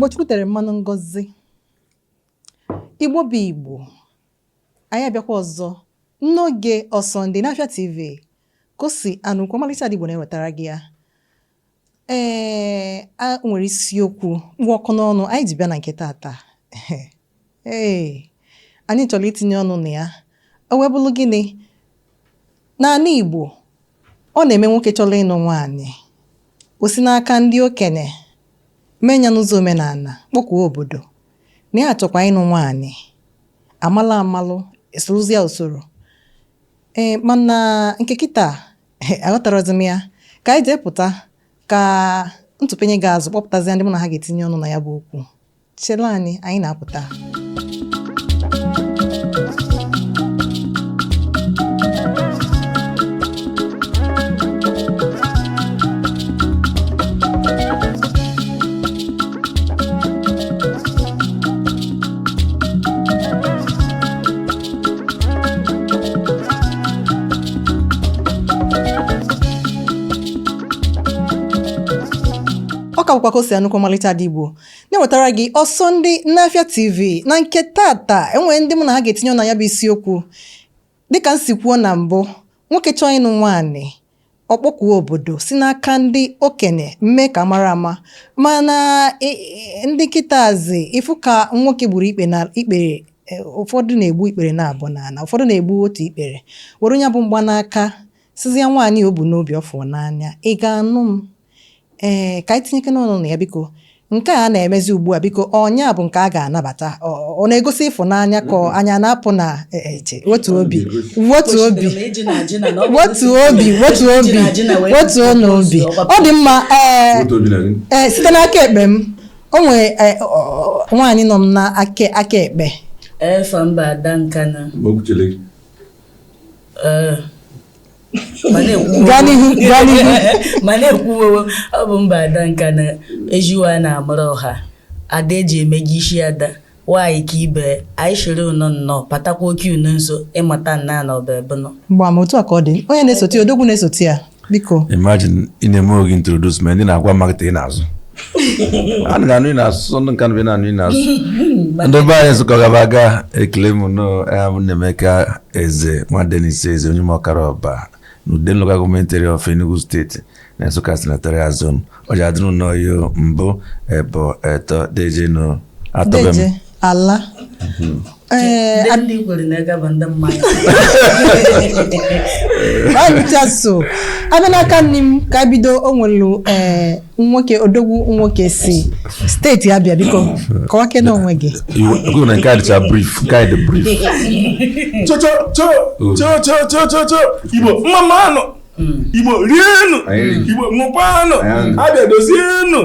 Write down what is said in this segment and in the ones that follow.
Igbo Chukwu tere mmanụ ngọzi. Igbo bụ Igbo, anyị abịakwa ọzọ n'oge Ọsọndị n'Afịa TV ka o si anụkwu ọmalịcha Ada Igbo na-ewetara gị ya. Ee, a nwere isiokwu kpụ ọkụ n'ọnụ anyị ji bịa na nke taata. Ee, anyị chọrọ itinye ọnụ na ya. O wee bụrụ gịnị? N'ala Igbo, ọ na-eme nwoke chọrọ ịnụ nwaanyị, o si n'aka ndị okenye mee ya n'ụzọ omenala, kpọkuo obodo na ya chọkwa ịnụ nwaanyị, amalụ amalụ, esorozie usoro. Ee, mana nke kịta aghọtarozi m ya. Ka anyị jee pụta ka ntụpenye gị azụ kpọpụtazie ndị mụ na ha ga-etinye ọnụ na ya bụ okwu. Chere anyị, anyị na-apụta. Ọ ka bụkwa ka o si anụkwu ọmalịcha Ada Igbo na-ewetara gị Ọsọndị n'Afịa TV. Na nke tata, enwere ndị mụ na ha ga-etinye ọnụ na ya bụ isiokwu. Dịka m si kwuo na mbụ, nwoke chọọ ịnụ nwaanyị, ọ kpọkuo obodo si n'aka ndị okenye mee ka mara ama. Mana ndị kịtazi ịfụ ka nwoke gburu ikpe na ikpere, ụfọdụ na-egbu ikpere na-abụ n'ala, ụfọdụ na-egbu otu ikpere, were ya bụ mgbanaka sizi ya nwaanyị o bu n'obi ọ fụọ n'anya, ị ga-anụ m? Ee, ka anyị tinyekene ọnụ na ya biko. Nke a na-emezi ugbu a biko, ọnya bụ nke a ga-anabata? Ọ na-egosi ịfụnanya ka anya na-apụ na eche otu obi, otu obi, otu obi, otu obi, otu ọnụ obi. Ọ dị mma. Ee, ee, site n'aka ekpe m, o nwere nwaanyị nọ m na aka ekpe. Efa mba Ada Nkana. Gaa n'ihu. Ma na-ekwuwewe, ọ bụ mba Ada Nkana ejiwa na-amụrụ ọha ada eji emegi isi ada nwaanyị ka ibe anyị shiri unu nnọọ patakwa oke unu nso ịmata nna na ọba ebunọ. Gbam, otu a ka ọ dị. Onye na-esote ya, odogwu na-esote ya, biko. Imagine ị na-eme oge introduce ma ndị na-agwa market ị na-azụ. A na-anụ ị na-asụ ndị nka na na-anụ ị na-asụ. Ndị be anyị Nsụka gaba aga ekele m nọ ya bụ Nnaemeka Eze nwa Dennis Eze onye ọkara ọba n'Uden Local Government Area of Enugu State na Nsụka Senatorial Zone. Ọ ji adịrị nnọọ yo mbụ ebo eto dejenu atọbe m. Deje ala. Ee, ndị kwere na ega bụ ndị mmanya. Ọnịcha so abịa n'aka nne m ka bido. O nwere ee nwoke odogwu nwoke si steeti Abịa, biko kọwakene onwe gị. Ekwu na nke a dịcha brief, nke a dị brief. Cho cho cho cho cho cho cho cho Igbo mma mmanụ, Igbo rienụ, Igbo ṅụkwanụ, Abịa dozienụ.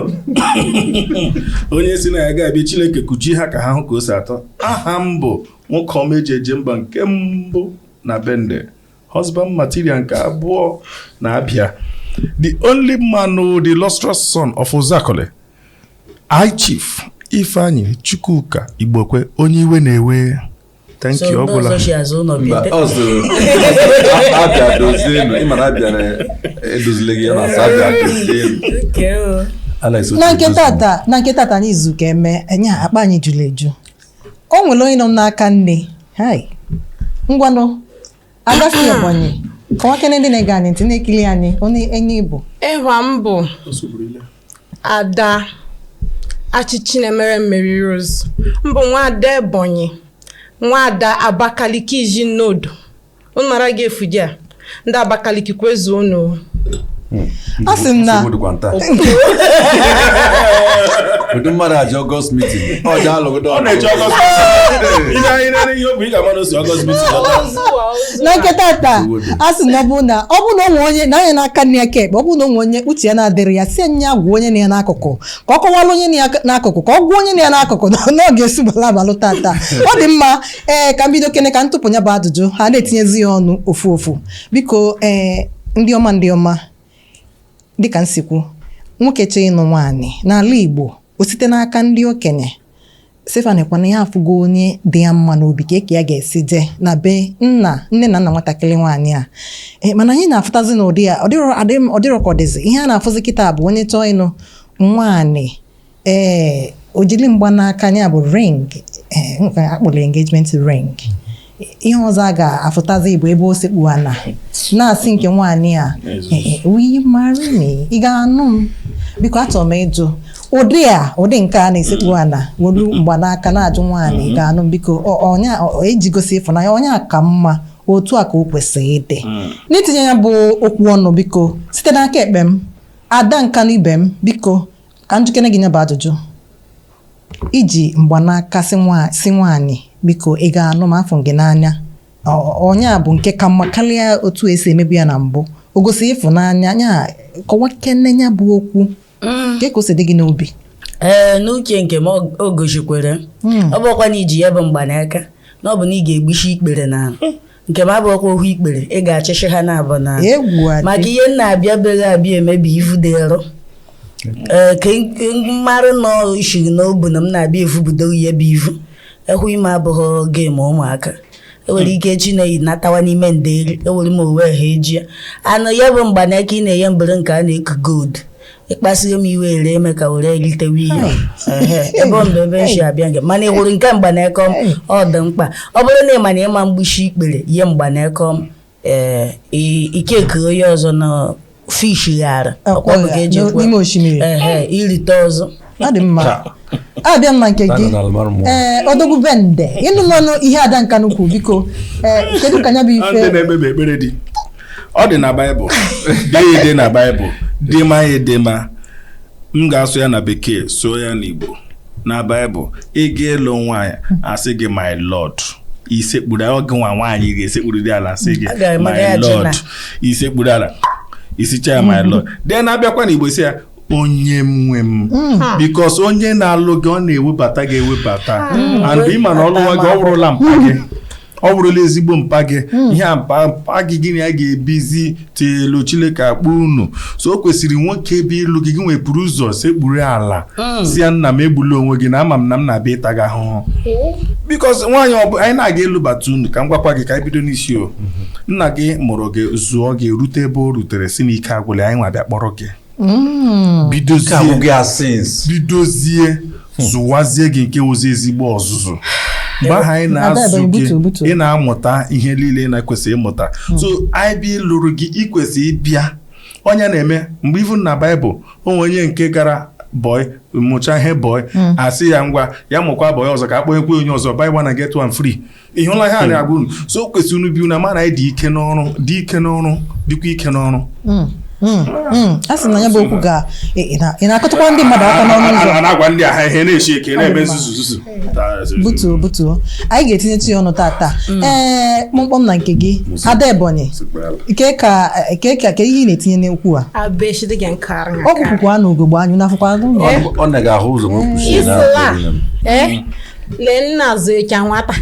Onye si na ya ga-abịa, Chineke kuchi ha ka ha hụ ka o si atọ. Aha m bụ nwoke ọma eji eje mba nke mbụ na Bende, husband material nke abụọ na-abịa, the only man, the illustrious son of Uzakole, I Chief Ifeanyi Chukwuka Igbokwe, onye iwe na-ewe. Thank you. So ndị ọgwụla. Ọzọ si azụ ụlọ Mba, bịa. ọ sịrị Abịa dozienụ. Ị mara Abịa na-edozile gị ya na-asị Abịa dozienụ. Okay, o. Alex, Na nke tata, na nke tata anyị izu ka eme enye akpa anyị juru eju. O nwere onye nọ m n'aka nne. Hai, ngwanụ, agafe Ebonyi, kọwakene ndị na-ege anyị ntị, na-ekiri anyị, onye enye ịbụ. Ịhwa m bụ Ada Achichi na-emere Mary Rose. Mbụ nwaada Ebonyi, nwaada Abakaliki iji nnodo. Unu mara gị efuji a ndị Abakaliki kwezuo unu. A sị m na Nsogbu dịkwa nta. Ụdị mmadụ aja August meeting. Ọ ja alụgodo. Ọ na-eche August meeting. Ihe anyị na ihe ọ bụ ị ga-ama na o si August meeting lọta. Na nke tata, a sị na ọ bụ na ọ bụ na onwe onye na anya n'aka nne ya ka ekpe, ọ bụ na onwe onye uche ya na-adịrị ya, si nya gwa onye na ya n'akụkụ ka ọ kọwara onye na ya n'akụkụ, ka ọ gwa onye na ya n'akụkụ na ọ ga-esi bala abalụ tata. Ọ dị mma. Ee, ka m bido kene ka ntụpụ ya bụ ajụjụ, ha na-etinyezi ya ọnụ ofu ofu, biko. Ee, ndị ọma, ndị ọma, dịka nsikwu, nwoke chọọ ịnụ nwaanyị n'ala Igbo, o site n'aka ndị okenye Stefani kwana ya afụgo onye dị ya mma n'obi, ka eke ya ga-esi jee na be nna, nne na nna nwatakịrị nwaanyị a. Ee, mana anyị na-afụtazi n'ụdị ya ọ dịrọ adị ọ dịrọ ka ọ dịzi. Ihe a na-afụzi kịta bụ onye chọọ ịnụ nwaanyị, ee, O jiri mgbanaka ya bụ ring, nke akpọrọ engagement ring. Ihe ọzọ a ga-afụtazi bụ ebe o sekpu ana na-asị nke nwaanyị a, "Will you marry me? Ị ga-anụ m?" Biko, achọrọ m ịjụ ụdị a, ụdị nke a na-esekpu ana welu mgbanaka na-ajụ nwaanyị, "Ị ga-anụ m?" Biko, onye eji gosi ịfụnanya, onye a ka mma otu a ka o kwesịrị ịdị n'itinye ya bụ okwu ọnụ. Biko, site n'aka ekpe m, ada nka na ibe m, biko ka njikere gị nyeba ajụjụ. Iji mgbanaka si nwaanyị, "Biko, ị ga-anụ m? Afọ gị n'anya," onye a bụ nke ka mma karịa otu esi emebi ya na mbụ? O gosi ịfụnanya ya? Kọwa kene ya bụ okwu nke ka o si dị gị n'obi. Ee, n'uche nke m, o gosikwere ọ bụrụkwa na iji ya bụ mgbanaka na ọ bụ na ị ga-egbuchi ikpere n'ala. Nke m abụrụkwa ohu ikpere, ị ga-achịchị ha na-abụ na Egwu adị. Maka ihe m na-abịa bere abịa emebi ivu dịrụ, ee, ka mmarụ nọ shiri n'obu na m na-abịa evubudo ihe bụ ivu ekwu ime abụghị game ụmụaka. Enwere ike echi na-natawa n'ime nderi ewere m owe ha eji ya anụ ya bụ mgbanaka ị na-enye mbere nke a na-eku gold. Ịkpasuo m iwe, ere eme ka were ritewe ihe. Ehe, ebe ọ mgbe ebe m si abịa nke mana ị hụrụ nke mgbanaka m, ọ dị mkpa. Ọ bụrụ na ị ma na ịma mgbuchi ikpere ihe mgbanaka m, ee, ikeke onye ọzọ na fish ghara ọkwa bụ ka eji ekwe. N'ime osimiri. Ehe, irite ọzọ. Ọ dị mma. Abịa mma nke gị. Tana na alụmarụ mmụọ. Ee, odogwu bende ịnụ n'ọnụ ihe ada nka n'ukwu, biko, ee, kedu ka ya bụ Ndị ife na-ekpebe ekpere dị, ọ dị na Baịbụl, dee ede na Baịbụl, dịma ya edema. M ga-asụ ya na Bekee, sụọ ya n'Igbo. Na Baịbụl, ị ga-ịlụ nwaanyị, asị gị, "My Lord," isekpuru oge nwa nwaanyị ga-esekpuru dị ala, asị gị, A ga-eme "My ya ji Lord." na. Isekpuru ala, isicha ya, "My Lord," then abịakwa n'Igbo, si ya, "Onye nwe m," because onye na-alụ gị, ọ na-ewebata gị ewebata, and ị ma na ọlụwa gị, ọ bụrụla mpa gị, ọ bụrụla ezigbo mpa gị, ihe a mpa mpa gị, gịnị ya ga-ebizi telu Chineke akpọ unu. So o kwesịrị nwoke ebe ịlụ gị, gị nwepụrụ ụzọ sekpuru ala, si ya, "Nna m, egbula onwe gị na ama m na m na-abịa ịta gị ahụhụ," because nwaanyị ọ bụ anyị na-aga elubata unu. Ka m gwakwa gị, ka anyị bido n'isi. O nna gị mụrụ gị, zụọ gị, rute ebe o rutere, si n'ike agwụla, anyị nwa bịa kpọrọ gị. Nke Bidozie abụghị asins. Bidozie zụwazie gị nke wụzi ezigbo ọzụzụ. Mgbe ahụ anyị Ada na-azụ Ebonyi, gị, butuo, butuo. ị na-amụta ihe niile ị na-ekwesịghị ịmụta. So anyị bịa ịlụrụ gị, ị kwesịrị ịbịa. Onye na-eme mgbe ivu na Baịbụl, o nwere onye nke gara boy mụcha ihe boy, asị ya ngwa, ya mụkwa boy ọzọ ka a kpọnyekwa onye ọzọ, buy one and get one free. Ihe ụlọ ihe a na-agwa unu, so o kwesịrị unu bi unu ama na anyị dị ike n'ọrụ, dị ike n'ọrụ, dịkwa ike n'ọrụ. A sị na ya bụ okwu ga ị na-akọtakwa ndị mmadụ aka n'ọnụ ụzọ. A na-agwa ndị agha ihe na-eshi eke na-eme nzuzu nzuzu. Butuo, butuo, anyị ga-etinyetụ ya ọnụ tata. Ee, kpọmkpọm na nke gị, Ada Ebonyi, ke ka ke ka ke ihe ị na-etinye n'okwu a? Ọ kwukwukwa na ugogbe anya n'afọkwa n'ụlọ. Ọ na ga-ahụ ụzọ ma o kwuchie na Isla lee nna azụ eke nwata.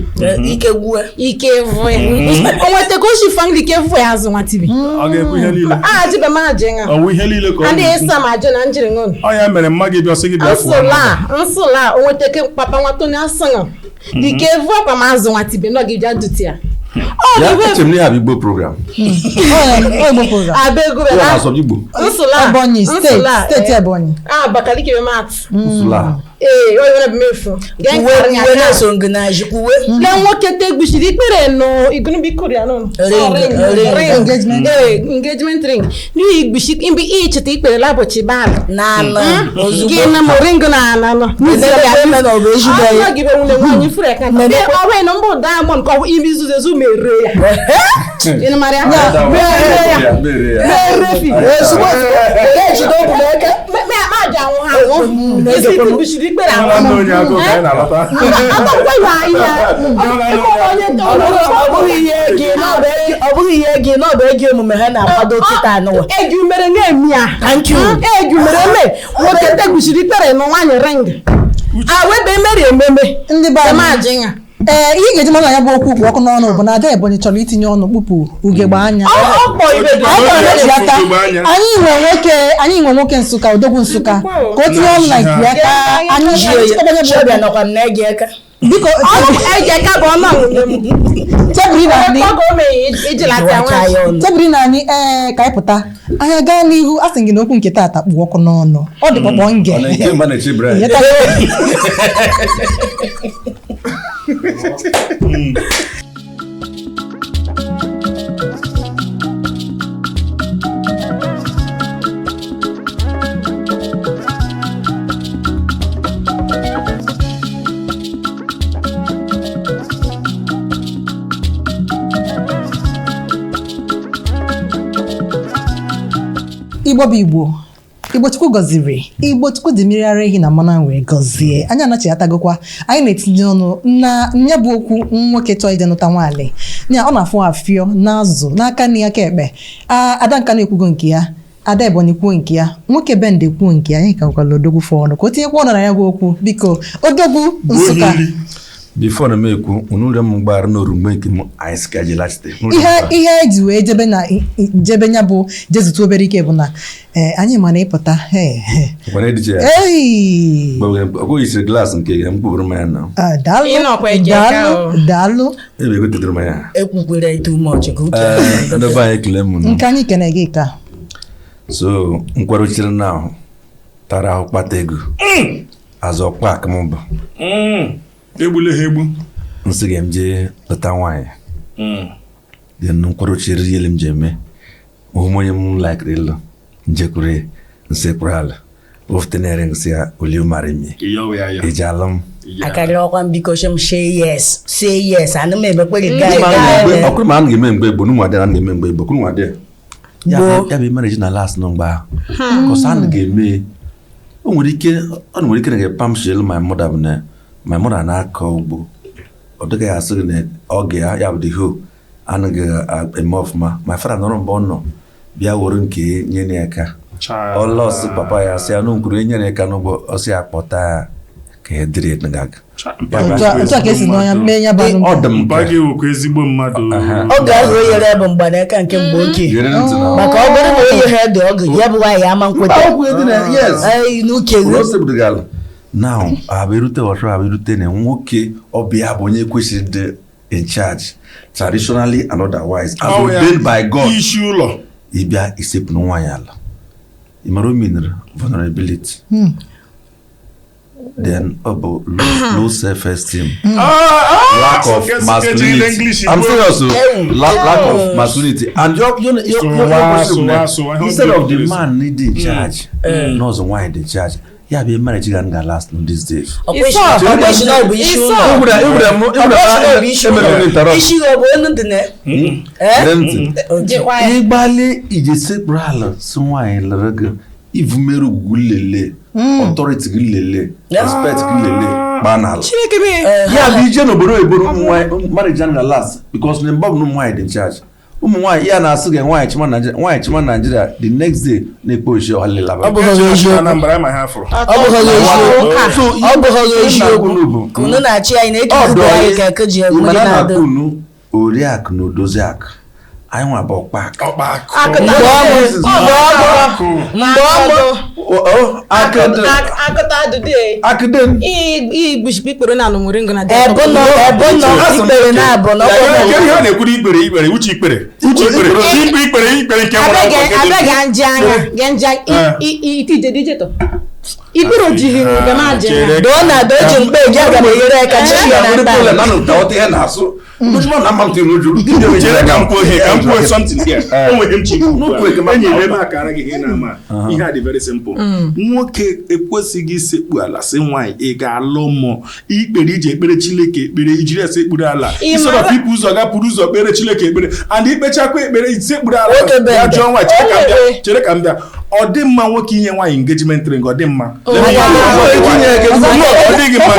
Ike gwue. Ike vụ ya o nweta ka o si fangli ike vụ ya azụ nwa tibi. Ọ ga-ekwu ihe niile. A jibe m ajị ṅa. Ọ wụ ihe niile ka ọ Adịghị na-ekwu. ịsa m ajụ na njiri ṅụnụ. Ọ ya mere mma gị bịa sị gị bịa fụọ. Nsụla nsụla o nweta ke papa nwata onye asụṅụ dike vụ akwa m azụ nwa tibi nọ gị bịa dute ya ọ Ya dị eche m na ihe a bụ Igbo program. Igbo program. Abego. Ya na-asọ Igbo. Nsụla. Ebonyi steeti. Nsụla, Steeti Ebonyi. Abakaliki be mat. Nsụla. Ee, onye nwere bụ mefu. Uwe uwe na-eso ngị na-ajị uwe. Le nwoke te gbuchiri ikpere nụ igunubi koria nụ. Ring, ring. Engagement. Ee, engagement ring n'ihi igbuchi mgbe ịcheta ikpere labọchị bal Na anọ ozugbo. gị na m ring na ana nọ. Eme na ọ bụ ezigbo ya. Gị bụ nwunye nwaanyị furu eka ọrụ na mbụ diamond ka ọ bụ ime izuzu ezu mere ya. Ị mara ya mere ya. Mere ya. Mere fi. Ozugbo ejide obu n'aka. Ma ji anwụ ha anwụ esi gbuchiri ikpere anwụ. Nwanne onye agụụ ka anyị na-alọta. Akọkwa ya ihe onye Ọ bụghị ihe gị ọ bụghị ihe gị na ọ bụ ego omume ha na-akwado kịta anụwa. Egi mere na-emi ya. Thank you. Egi mere eme nwoke tegbusiri ikpere nụ nwaanyị ring awebe emeri ememe. Ndị be anyị. Ema ya. Ee, ihe ị ga-eji mara na ya bụ okwu kpụ ọkụ n'ọnụ bụ na Ada Ebonyi chọrọ itinye ọnụ kpụpụ ugegbe anya. Ọ kpọ ibe dị. Anyị kpọrọ ya aka. Ugegbe anya. Anyị nwe nwoke Nsụka, odogwu Nsụka, ka o tinye ọnụ na nke ya ka anyị chịkọba ya bụ Chiobịa okwu. nọkwa m na-ege aka. Biko. Ọnụ eji aka bụ ọnụ ọṅụṅụ m. Chebiri na anyị Ọgọ o mere iji lata Ịwacha ya nwaanyị. ọnụ. Chebiri na anyị, ee, ka anyị pụta, anyị agaa n'ihu. A sị gị na okwu nke taata kpụ ọkụ n'ọnụ, ọ dị kpọkpọ nge. Ọ na-nke mba na-eche Brian. Igbo bụ Igbo, Igbo Chukwu gọziri, Igbo Chukwu dị mmiri ara ehi na mmanụ wee gọzie anyị. Anachiatagokwa anyị na-etinye ọnụ na nya bụ okwu nwoke chọọ ije nụta nwaanyị nya ọ na-afụ afịọ n'azụ n'aka nne aka ekpe. Ada nka na-ekwugo nke ya, Ada Ebonyi kwuo nke ya, nwoke Bende kwuo nke ya. Anyị ka nwekwara Odogwu fọ ọnụ ka o tinyekwa ọnụ na ya bụ okwu. Biko, Odogwu Nsụka. Before na m ekwu, unu rịọ m mgbaghara n'orumgbe nke m anyị sị ka ji lachite. Ihe anyị ji wee jebe na jebe nya bụ jezute obere ike bụ na anyị ma na ịpụta Kwana ediche ya. Ei! Ọkwa isiri glaasị nke ya, m kpụburu mmanya na. Ah, daalụ. Ịnọkwa ije ka Daalụ. o. Daalụ. Ebe egotetere mmanya. Ekwukwere too much ka uche. Ee, ndị be anyị, ekele m unu. Nke anyị kene gị ka. So nkwarochere na ahụ tara ahụ kpata ego. Azụ ọkpa aka m bụ. Egbule ha egbu. Nsị ga m jee lụta nwaanyị. Then nkwarochere ihe m ji eme. Hụ m onye m laikiri ịlụ. Njekwure nsị kwuru ala. Ofte na-ere nsị ya, will you marry me? Ịyọwa ya ya. Ị ji alụ m? Akarịa ọkwa m, biko sị m say yes, say yes, ana m emekwere guy. Ọkụrụ ma a ga-eme mgbe gboo, n'ụmụ adị na ga-eme mgbe gboo, kwuru nwadị. Ya Gboo. ya bụ marriage na last nọ mgbe ahụ. Cause a ga-eme o nwere ike ọ nwere ike na ga-pam shielu my mother bụ na my mother na-akọ ugbo, ọ dịghị asị gị na oge ya ya bụ the hoe anaghị eme ọfụma. My father nọrọ mgbe ọ nọ bịa were nke nye ya aka. Ọlọsị papa ya sị ya na nkwuru enyere ya aka n'ugbo, ọ sị ya kpọta ya ka e dịrị gaga. Otu a ka esi n'ọnya mee ya bụ Ọ dị m Mpa ka gị wụkwa ezigbo mmadụ. Oge ahụ o yere bụ mgbanaka nke mgbe oke gere ntị na maka ọ bụrụ na o yeghe dị ọgụ ya bụ nwaanyị ama nkweta. Okwu dị na yes. Ee, n'uche gị. Ụlọ sebụdogala now abụ erute ọchọ abụ erute na nwoke ọbịa bụ onye kwesịrị dị in charge traditionally and otherwise as Ọ ya, ordained by God. Isi ụlọ. Ịbịa isepụ nwaanyị ala, ị mara o meanere vulnerability, then ọ bụ low self-esteem, lack of masculinity. I'm serious o. Lack of masculinity and your Sụwa, question sụwa, sụwa, ihe instead of the ọ man needing in charge, nọọsụ nwaanyị dị in charge, ya bụ marriage ga nga last in these days. Ọkwesị na ọ bụ isi ụlọ. Ọkwesị na ọ bụ isi ụlọ. Isi ọ bụ onu dị na Gere ntị. Jikwa ya. Ịgbalị ije sekpuru ala si nwaanyị lere gị, ivumeru ugwu lelee, authority gị lelee, respect gị lelee, gbaa n'ala. Chineke mee. Ya bụ ije n'obodo oyibo na ụmụ nwaanyị marriage anaghị last because na mgbe ọbụla ụmụ nwaanyị dị in charge, ụmụ nwaanyị ya na-asị gị nwaanyị chịma Naijiria, nwaanyị chịma Naijiria, the next day na-ekpo oshi ọhalịlaba. Ọ bụghị eziokwu. Anambra ma ha fụrụ. Ọ bụghị eziokwu. So Ọ bụghị eziokwu. bụ Ka unu na-achị anyị na-ekiri anyị ka eke ji egwu mana ndị a na-adị. na-akpọ unu oriakụ na odoziakụ, anyị nwa bụ ọkpa akụ. Ọkpa akụ. Akụta. Mgbe ọmụ mgbe ọmụ Akụta adụdị. Akụde. Igbuchikwa ikpere na anụmụringo na ebụnọ ebụnọ ikpere na-abụ na Kedu ọkpọ ihe a na-ekwuru ikpere ikpere uche ikpere uche ikpere ikpe ikpere ikpere nke nwere Abeg ọkpa abeg nje anya ge nje ite dijeto ikpere ojighị nga na aja Chere. doo na doo ji mkpe eji aga m enyere aka chi ya na nta. Na nụta ihe na-asụ n'uju na mma ntị n'uju. Chere ka m kwuo ihe, ka m kwuo something here. O nwere m chikwu N'okwu eke ma- enyere m akara gị ihe na-ama ihe a dị very simple. Nwoke ekwesịghị isekpu ala sị nwaanyị ị ga-alụ mụ. Ikpere iji ekpere Chineke ekpere ijiri esekpuru ala Ị instead of mara- ipu ụzọ gapụrụ ụzọ kpere Chineke ekpere and ikpechakwa ekpere isekpuru ala Nwoke be ya mbe. jụọ nwaanyị chere ka m bịa, O nwere- chere ka m bịa. Ọ dị mma nwoke inye nwaanyị engagement ring? Ọ dị mma? Oh. Let me Aga- No, ọ dịghị mma.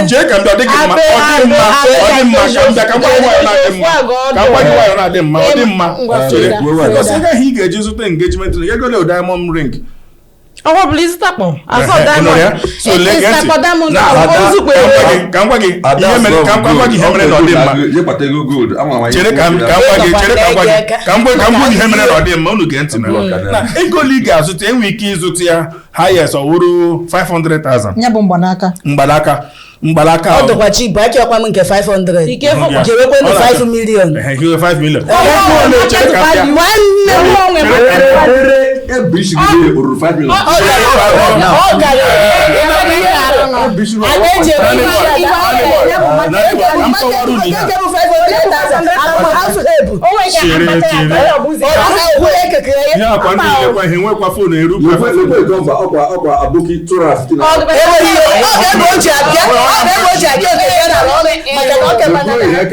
Chere ka m bịa, ọ dịghị mma, ọ dịghị mma, ọ dị mma. Ka m bịa ka m gwa gị nwaanyị na-adị mma, ka m gwa gị nwaanyị na-adị mma, ọ dị mma. Ngwa, Chere. Frida, Because Frida. ego ahụ ị ga-eji zụta engagement ring, ego le diamond ring. Ọkwa bụla ịzụtakpọ asọ Ehe, ị nụrụ ya? diamond. So, lee, gee ntị. Ịzụtakpọ diamond Na- ozugbo. Ka m gwa gị ihe mere, ka m gwa gị ihe mere na ọ dị mma. Chere ka m ka m gwa gị, chere ka m gwa gị, ka m gwa gị ihe mere na ọ dị mma. Unu gee ntị na na ego ole ị ga-azụta, enwe ike ịzụta ya highest ọ wụrụ 500,000. Ya bụ mgbanaka. Mgbanaka. Mgbalaka Ọ dịkwa cheap, achọkwa m nke 500. Ike fọkwa. Jewekwenụ 5 million. Ehe, hiwe 5 million. Ọ Ọ na-echere ka m bịa. Nwanne m onwe m. Ere ebirishi gị oruru 5 million. Ọ gara ọ gara Ebirishi A na-eji eme ihe Chere, chere. Ihe akwa ndị ilekwa ihe nwekwa phone eru Ọkwa ọkwa aboki 250 naira. Enweghị ihe ọ ga-ebe o ji abịa, ọ ga-ebe o ji abịa oge ya na ọrụ maka na ọ kemana ihe ya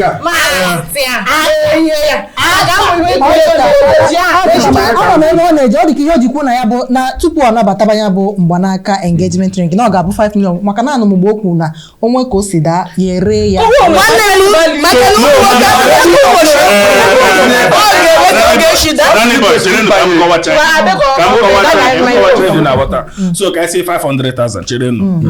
Ama m ebe ọ na-eje, ọ dị ka ihe o ji kwuo na ya bụ na tupu ọ nabataba ya bụ mgbanaka engagement ring na ọ ga-abụ 5 million, maka na anụ m mgbe o kwuru na onwe ka o si daa ya ere ya. Nwanne m, maka na ụmụ nwoke ọ ga-eme ka ọ ga-esi daa. Danny boy, chere nụ ka m kọwacha. Ka m kọwacha, ka m kọwacha ebe na-aghọta. So ka I say 500,000, chere nụ.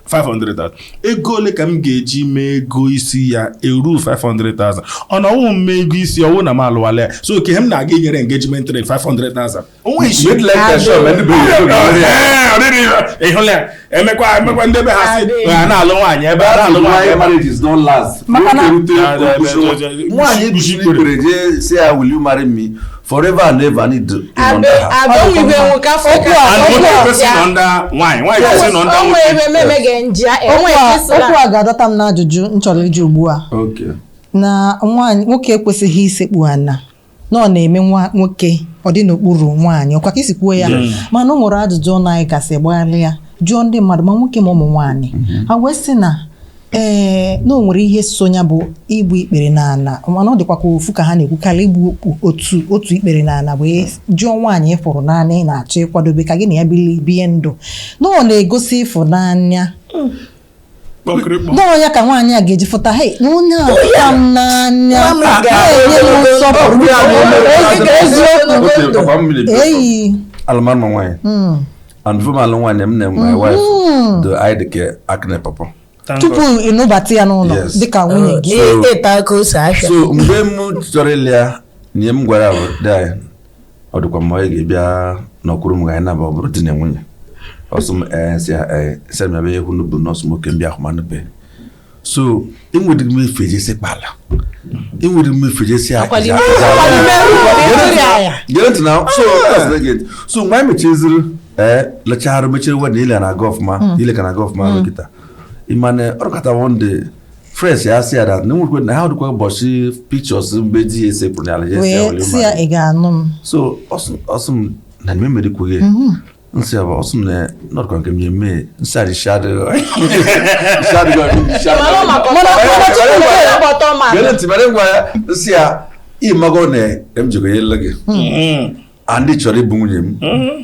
500,000. Ego ole ka m ga-eji mee ego isi ya eru 500,000? Ọ na ọwụ m mee ego isi ọwụ na m alụwala ya. So ke m na-aga inyere engagement ring 500,000. Onwe isi. Mid like the shop, ndị be ya ego ga-ere ya. Ee, ọ dịrị ire. Ị hụla ya? Emekwa emekwa ndị be ha sị a na-alụ nwaanyị ebe a na-alụ nwaanyị Why ebe a. marriage is not last. Maka na- Nwoke rute nwaanyị ebusi ikpere jee sị ya, "Will you marry me forever and ever?" Need to Abe abe onwe ibe nwoke Okwu Afrịka. a- And okwu nwoke a- kwesịrị nọ nda nwaanyị, nwaanyị kwesịrị nọ nda Onwe nwoke. ebe meme ga-enji onwe Okwu a ekesịla. okwu a ga-adọta m n'ajụjụ m chọrọ ịjụ ugbu a, Okay. na nwaanyị nwoke ekwesịghị isekpu ana na ọ na-eme nwa nwoke ọ dị n'okpuru nwaanyị, ọkwa ka isi kwuo ya, mana o nwere ajụjụ ọnụ anyị gasị gbagharịa jụọ ndị mmadụ, ma nwoke ma ụmụ nwaanyị, ha wee sị na ee, na o nwere ihe so ya bụ igbu ikpere n'ala, mana ọ dịkwa ka ofu ka ha na-ekwukarị igbu otu otu ikpere n'ala wee jụọ nwaanyị ịfụrụ n'anya ị na-achọ ịkwadobe ka gị na ya bili bie ndụ, na ọ na-egosi ịfụnanya. Kpọkịrịkpọ. Nọọ ya ka nwaanyị a ga-eji fụta, hei, na onye a fụta m n'anya, Nwa m na-enye m nsọpụrụ. Eziokwu. Okay, papa m mmiri. Eyi. Alụmalụ nwaanyị. And before m alụ nwaanyị, m na my wife do anyị dị ka akịna papa. Thank Tupu God. ịnụbata ya n'ụlọ Yes. dịka nwunye gị. Ịta aka ose ahịa. So mgbe m chọrọ ịlụ ya, nye m gwara ya bụ, "Di anyị, ọ dịkwa mma ị ga-ebịa n'ọkwụrụ m ka anyị na-aba ọ bụrụ di na nwunye." Ọsọ m ee sị ya ee sị m ya bịa ekwu n'ubu nọọsụ m oke mbịa ahụmanụ so enwere m efe jesi kpala enwere m efe jesi gere ntị na so that's the gate. So mgbe anyị mechaziri ee lechagharị mechiri wedin ile na-aga ọfụma, ile ka na-aga ọfụma kịta ịmana ọrụkọta one day fresh ya sị ya that na enwekwe na ha dịkwa ụbọchị pictures mgbe di ya esepụrụ n'ala jesi ya Wee were sị ya mara. ị ga-anụ m. So ọsụ m na nime mere kwughe nsị ya bụ ọsụ m na nọdụkwa nke m nye mee nsị a dị isi adịghị isi adịghị isi Mana adịghị maka Mana tupu ọgbọtọ ma gere ntị mere ngwa ya nsị ya ịmago na m jikọ ya ele gị and ị chọrọ ịbụ nwunye m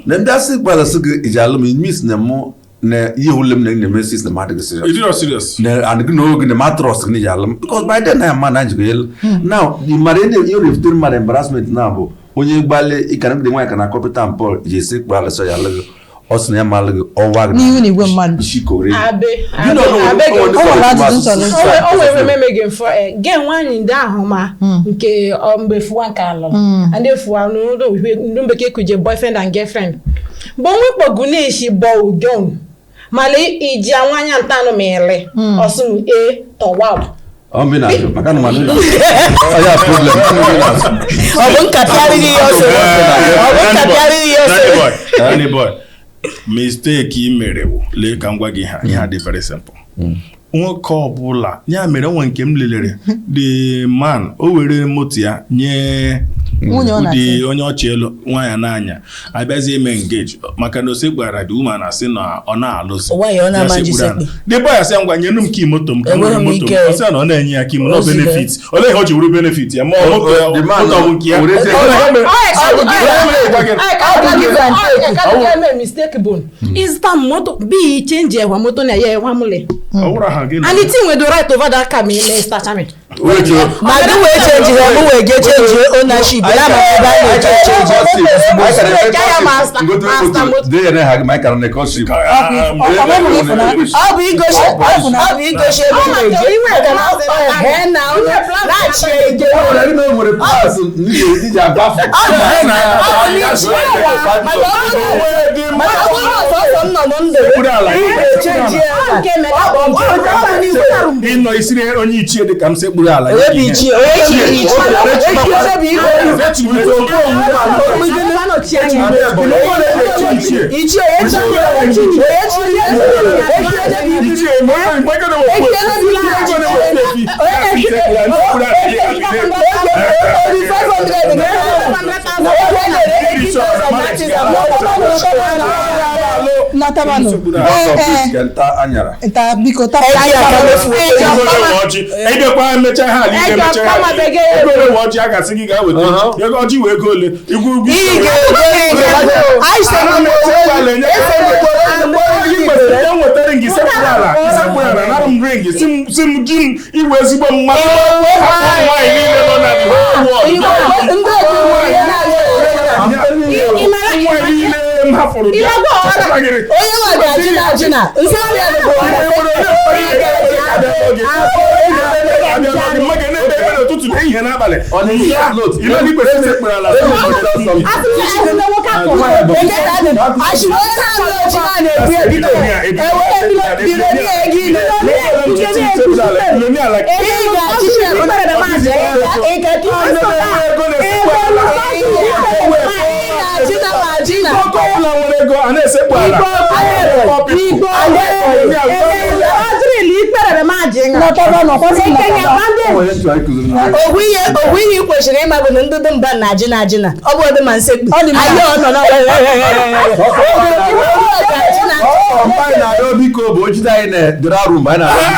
na ndị asị gbara sị gị iji alụ m mis na mụ na ihe ule m na na-eme sis na m adịghị serious It is serious. na and gị na oge na ma trust gị na iji alụ m because by then na ma na njikọ ya elu now ị mara ihe ihe na-ebutere mmadụ embarrassment na bụ onye gbalị ịkara ndị nwaanyị ka na akọpịta mpọl ji esi kpara alụsọ ya alụ gị ọ sị na ya ma alụ gị ọwa gị N'ihu na igwe mmadụ. isi kore abe You know, no, abe no, no, O nwere ajụjụ m chọrọ ịjụ. o nwere meme gị mfọ ge nwaanyị ndị ahụ ma nke ọ, mgbe fuwa nke alụrụ ndị fuwa n'ụlọ bekee kuje boyfriend and girlfriend bụ nwekpogu na-eshi bọ udon mana iji nwanya ntanụ ma ịlị ọsụ m e tọwa Ọ mbi na-ajụ maka na mmadụ ọ ya problem ọ mbi na-ajụ. Ọ bụ nkapịarịghị ya ọsọ, ọ bụ nkapịarịghị ya Danny ọsọ. boy, Danny boy, mistake ị mere wụ lee ka m gwa gị ha ihe a dị very simple. Nwoke ọbụla ya mere onwe nke m lelere the man o were moto ya nye Nwunye ọ ụdị na-achị. onye ọchị elu nwaanyị n'anya abịazie ime engage maka na osekpara the woman asị na ọ na-alụzi Nwaanyị ọ na-ama Ya ji sekpuru ala. sekpu. The boy asị ya ngwa nyenu m kii moto m ka m were Enweghị m moto m ike. ọ sị ya na ọ na-enye ya kii m no O ziri. benefit olee ihe o ji wuru benefit ya ma ọ moto ya The man moto ọ bụ nke ya were zie- Ọ na- mistake bụ ịzụta moto bi change ewa moto na ya ewa mụle Ọ wụrụ aha gị na and the thing wey do right over that car ma ime stacha me Wait, oh. Ma gị wee chenji ha, mụ wee gee chenji ownership ya ma ebe a na-eche chenji. Ọ bụ igosi, ọ bụ igosi ebe ị na-eje maka na ọ na na-achị eje. Ọ bụ n'iji maka ọ bụrụ na sọsọ m nọ. nọ m ndụ Sekpuru ala. ị ga-echenji ya Ọ nke mere Ọ bụ nke ọ bụ n'ihu arụ m. Ịnọ isiri onye ichie dị ka m sekpuru ala. onye bụ ichie onye bụ ichie onye bụ ichie ichie onye chiri onye chiri Natabanụ. Ọsọ nke nta anyara. Nta biko ta. Ịbịakwa emechaa ha ala ike emechaa ha ala ike. Ego ole wee ọjị a ga-asị gị gaa weta ego ọjị wee ego ole igwu ugwu enwetara gị sekpuru ala isekpuru ala nara m ring si m ji m iwe ezigbo mmadụ hapụ nwaanyị niile nọ na the whole world nwaanyị niile m hafụrụ bịa chọpụtagịrị onye nwe ga-ajị na ajị na nsị ọrịa bụ n'ụtụtụ na ehihie n'abalị On a sad note, Ile ndị kwesịrị isekpuru ala let me tell something. Nwoke ọbụla nwere ego a na-esekpu ala. Natabanụ ọkwasị nataba. O nwere ntụ anyị kụziri na ogwu ihe ogwu ihe ị kwesịrị ịma bụ na ndị dị mba na-ajị na ajị na ọ bụ ọdị ma nsekpu Ọ dị mma. anyị ọ nọ na Ọ mgbe anyị na-arịọ biko bụ ojide anyị na-edere arụ mgbe anyị na-arịọ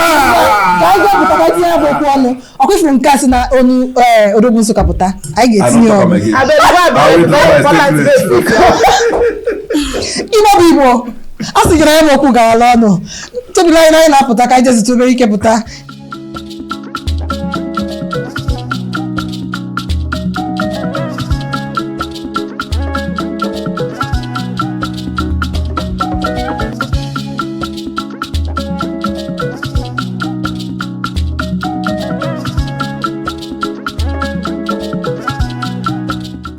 Ka anyị gwepụta tinye ya bụ okwu ọnụ. Ọ kwesịrị nke a si na onu odogwu Nsụka pụta. Anyị ga-etinye I don't talk ọnụ. about it. I will drop my statement. Igbo bụ Igbo a sị gị na ya bụ okwu garala ọnụ tebụl anyị na anyị na-apụta ka anyị jezite obere ike pụta.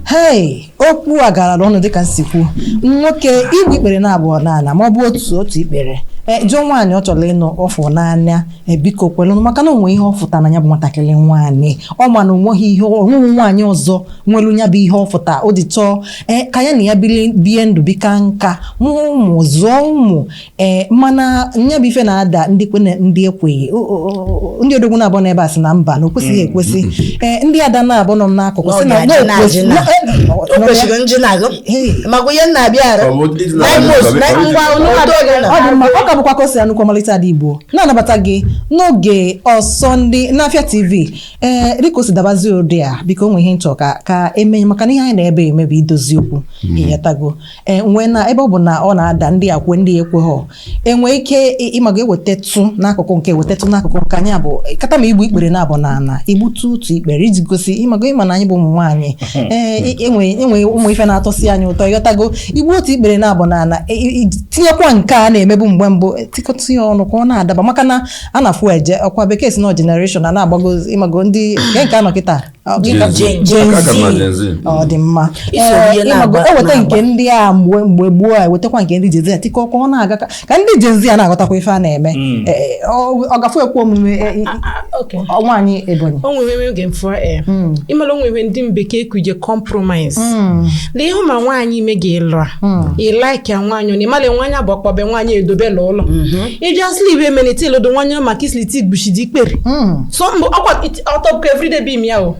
Hei, okwu a garala ọnụ dịka nsi kwuo. Nwoke igwe ikpere na-abụọ n'ala ma ọ bụ otu otu ikpere jụọ nwaanyị ọ chọrọ ịnụ ọfụ n'anya, biko kwelụnụ maka na onwe ihe ọ fụta na ya bụ nwatakịrị nwaanyị ọ ma na onweghị ihe onweghị nwaanyị ọzọ nwelu ya bụ ihe ọ fụta o ji chọọ ka ya na ya bie ndụ bika nka mụọ ụmụ zụọ ụmụ mana nya bụ ife na-ada ndị kwe na ndị ekweghị. Ndị odogwu na-abụ n'ebe a sị na mba na o kwesịghị ekwesị, ndị ada na-abụ nọ m n'akụkụ sị na Ọ ga-ajị na ajị na. O kwesịrị njị na agụ maka ihe nna abịa arụ Ọ bụ ịdị na- nine months, ngwa ọnụ oge na Ọ dị mma, ọ ka bụkwa ka o si anụkwu ọmalịcha ada Igbo na-anabata gị n'oge ọsọ ndị n'Afịa TV. Dịka o si dabazie ụdị a, biko onwe ihe nchọ ka eme maka na ihe anyị na-ebe eme bụ idozi okwu ịghọtago. Nwee na ebe ọ bụ na ọ na-ada ndị akwe ndị ekweghọ enwee ike ịmaga ewetetụ n'akụkụ nke ewetetụ n'akụkụ nke anyị abụ kata ma igbu ikpere na-abụ n'ala igbutu otu ikpere iji gosi ịmago ịma na anyị bụ ụmụ nwaanyị, enwe ụmụ ife na-atọsi anyị ụtọ ịghọtago. Igbu otu ikpere na-abụ n'ala tinyekwa nke a na-emebu mgbe mbụ tikọta ya ọnụ ka ọ na-adaba maka na a na-afụ eje ọkwa bekee si na generation a na-agbago ịmago ndị nke anọ kịta Gen Z. Gen Aka m na Z. Gen Z. Ọ dị mma. Iso ihe ịmago na-agba- eweta na-agba. nke ndị a mgbe gboo a ewetakwa nke ndị Gen Z a tikọ ka ọ na-aga ka ndị Gen Z a na-aghọtakwa ife a na-eme. Ọ gafu ekwe omume nwaanyị Ebonyi. O nwere oge mfọ ịmara o nwere ndị mbekee kuje compromise lee ịhụ ma nwaanyị ime gị ịlụ a ị like ya nwaanyị ọ ịmala nwaanyị abụ ọkpọbe nwaanyị edobela ụlọ ịbịa sili ibe menete ilodo nwaanyị maka isilite igbuchidi ikpere so mbụ ọkwa ọtọpụkọ everyday bim ya o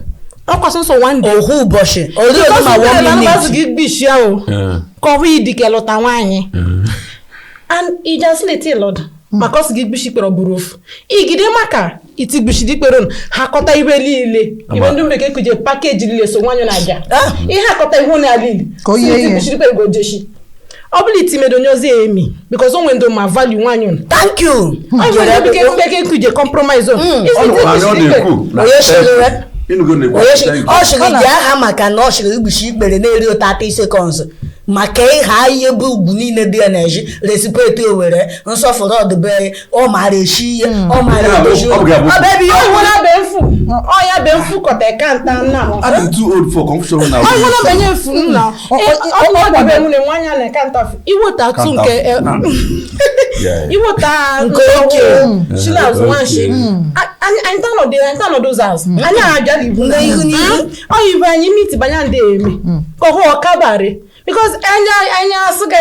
ọkwa sọsọ one day ohu ụbọchị ori odi ma one minute gị gbishi ya o ka ọ bụ idike lụta nwaanyị and ịjasilite ịlọdụ maka ọ sị gị gbishi ikpere ọ bụrụ ofu igide maka iti gbishi ikpere unu ha kọta ibe niile ibe ndị mbekee kuje pakeji niile so nwaanyị na-abịa ihe akọta ihu na alili Ka o yie ihe. gbishi ikpere gojeshi ọ bụla itimedo onye ozi emi because o nwere ndo ma value nwaanyị unu thank you ọ nwere ndị bekee kuje compromise o Ọ nụkwa na ọ na-ekwu na Onye sịrị Ịnụgo na-ekwu onye thank sịrị you. ọ sịrị ji aha maka na ọ sịrị igbuchi ikpere na-eri 30 seconds Maka ịha ihe bụ ugwu niile dị ya na-eji respect owere nsọfụrụ ọdịbe ọ maara eshi ihe ọ maara edozi Ọ bụ gị abụ- ọ bụ ebe ihe Ọ nwere be mfu. Ọ ya be mfu kọta kanta nna m. I'm too old for confusion now. Ọ nwere be nye mfu nna. Ọ- Ọ ọ be nwunye nwanyị na kanta fu. Iweta tu nke Yeah. iweta Nke oke. Chinazụ nwanshi. Anyị ta nọdụ anyị ta nọdụ ụzọ azụ. Anyị abịara ibu. Ndị ihu n'ihu. Ọ ibu anyị miti banye ndị eme. Ka ọhụ ọkabari. Because anyị anyị asụ ka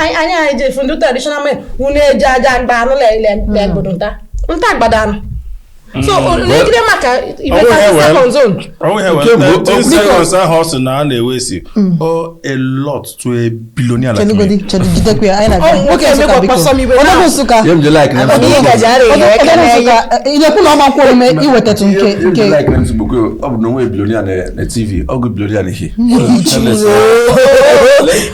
anyị anyị je fundu traditional men unu eje aja mgba anụ le le le gbodo nta. Nta agbada anụ. So negide maka ibe Ọ 30 second zone. Nke mbụ, 30 seconds ahụ ọ sị na a na-ewesi oh a lot to a billionaire like me. Chelugodi, chelu jidekwa ya anyị na-abịa. Ọ, nwoke Nwoke Nsụka emekwa biko. kpọsọ m iwe Odogwu na- Nsụka. Ihe m ji like na Ọ bụ ihe gaji ara Odogwu ehe aka n'enye. Nsụka, ị na-ekwu na ọ ma nkwa omume iwetatụ nke Ihe m ji nke like na nsogbu ọ bụ na onwe billionaire na TV, ọgụ billionaire na ihe.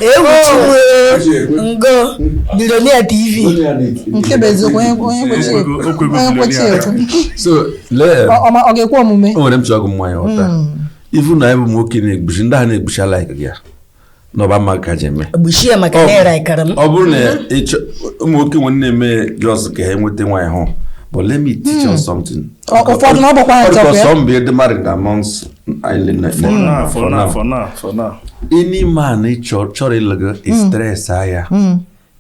Ewuchiwo ngo Billionaire TV nke bụ eziokwu onye onye kwechi Okwego- okwego onye kwechi billionaire. ekwe. So lee Ọ ga-ekwe omume. o nwere m chọrọ ọgụ mmanya ghọta. Ifu na ịbụ nwoke na-egbuchi ndị ahụ na-egbuchi like gị ya n'ọba mma ka ji eme. gbuchie maka na ịra ịkara m ọ bụrụ na ụmụ nwoke nwere na-eme just ka ha nweta nwaanyị hụ but let me teach you something. Ụfọdụ na ọ bụkwa ha Ọ dịka chọkwa ya. some be dị married amongst anyị For now, for now, for now, for now. Any man ị chọrọ ịlụ gị stress ya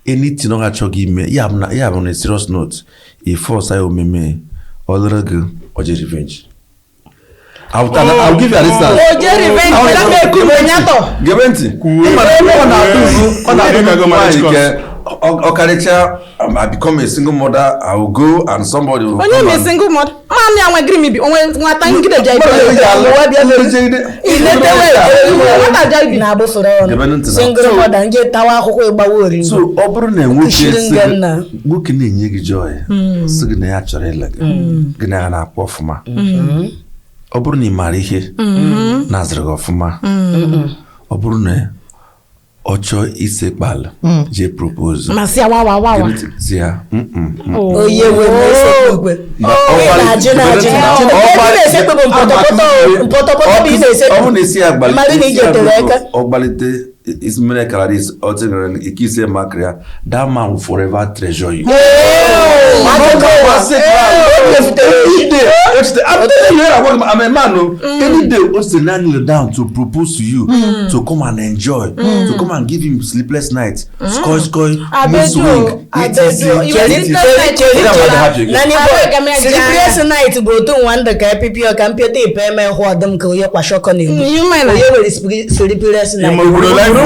anything ọ ga-achọ gị ime ya bụ na serious note ị force ya omeme ọ lụrụ gị ọ je revenge. I'll give you an instance. O je revenge, weda m eku mgbe ya tọ. Gebe ntị. Ị ma na ọ na-atụ ụzụ, ọ na-atụ ụzụ nwaanyị nke ọkarịcha I become a single mother, I will go and somebody will Onye come me and- single mother. Ma mi anwe green mi bi onwe nwata ngide ja ibe. Nwata ja ibi. na-agbụsoro Gebe ọnụ ntị na- single mother nje tawa akwụkwọ ịgbawa oriri So ọ bụrụ na nwoke Kushiri sị nga gị- nna. nwoke na-enye gị joy sị gị na ya chọrọ ịlụ gị gị na ya na-akpọ ọfụma ọ bụrụ na ị maara ihe na-azụrụ gị ọfụma ọ bụrụ na ọ chọọ ise kpalụ jee propose Ma si wa wa wa wa. si ya "Mm-mm, mm." onye nwe na-esekpu ekwe Ị na-ajụ na-ajụ Ebe ị na-esekpu bụ mpọtọpọtọ mpọtọpọtọ bụ ị na-esekpu ọ bụrụ na isi ya gbalite Mmadụ na isi ya ijetere aka ọ gbalite isi mere kara isi ọ tinyere ike ise makịrị ya that man will forever treasure you. Akụkọ ụwa o mefutere Any day, I'm telling you, I'm a man. No. Any day, Ose now kneel down to propose to you, to come and enjoy, to come and give him sleepless nights, skoy skoy, mood Abejo, swing, Abejo, etc. you were etc. sleepless night. Chere, Onye chere, agbada happy again. Nani Abeg, boy, I'm a sleepless night bụ otu nwa ndụ ka epipịọ ka mpịọta ipe eme hụ ọdụm ka onye kwashọkọ na-egbu You mind onye nwere sleepless night Ịma ugboro ole anyị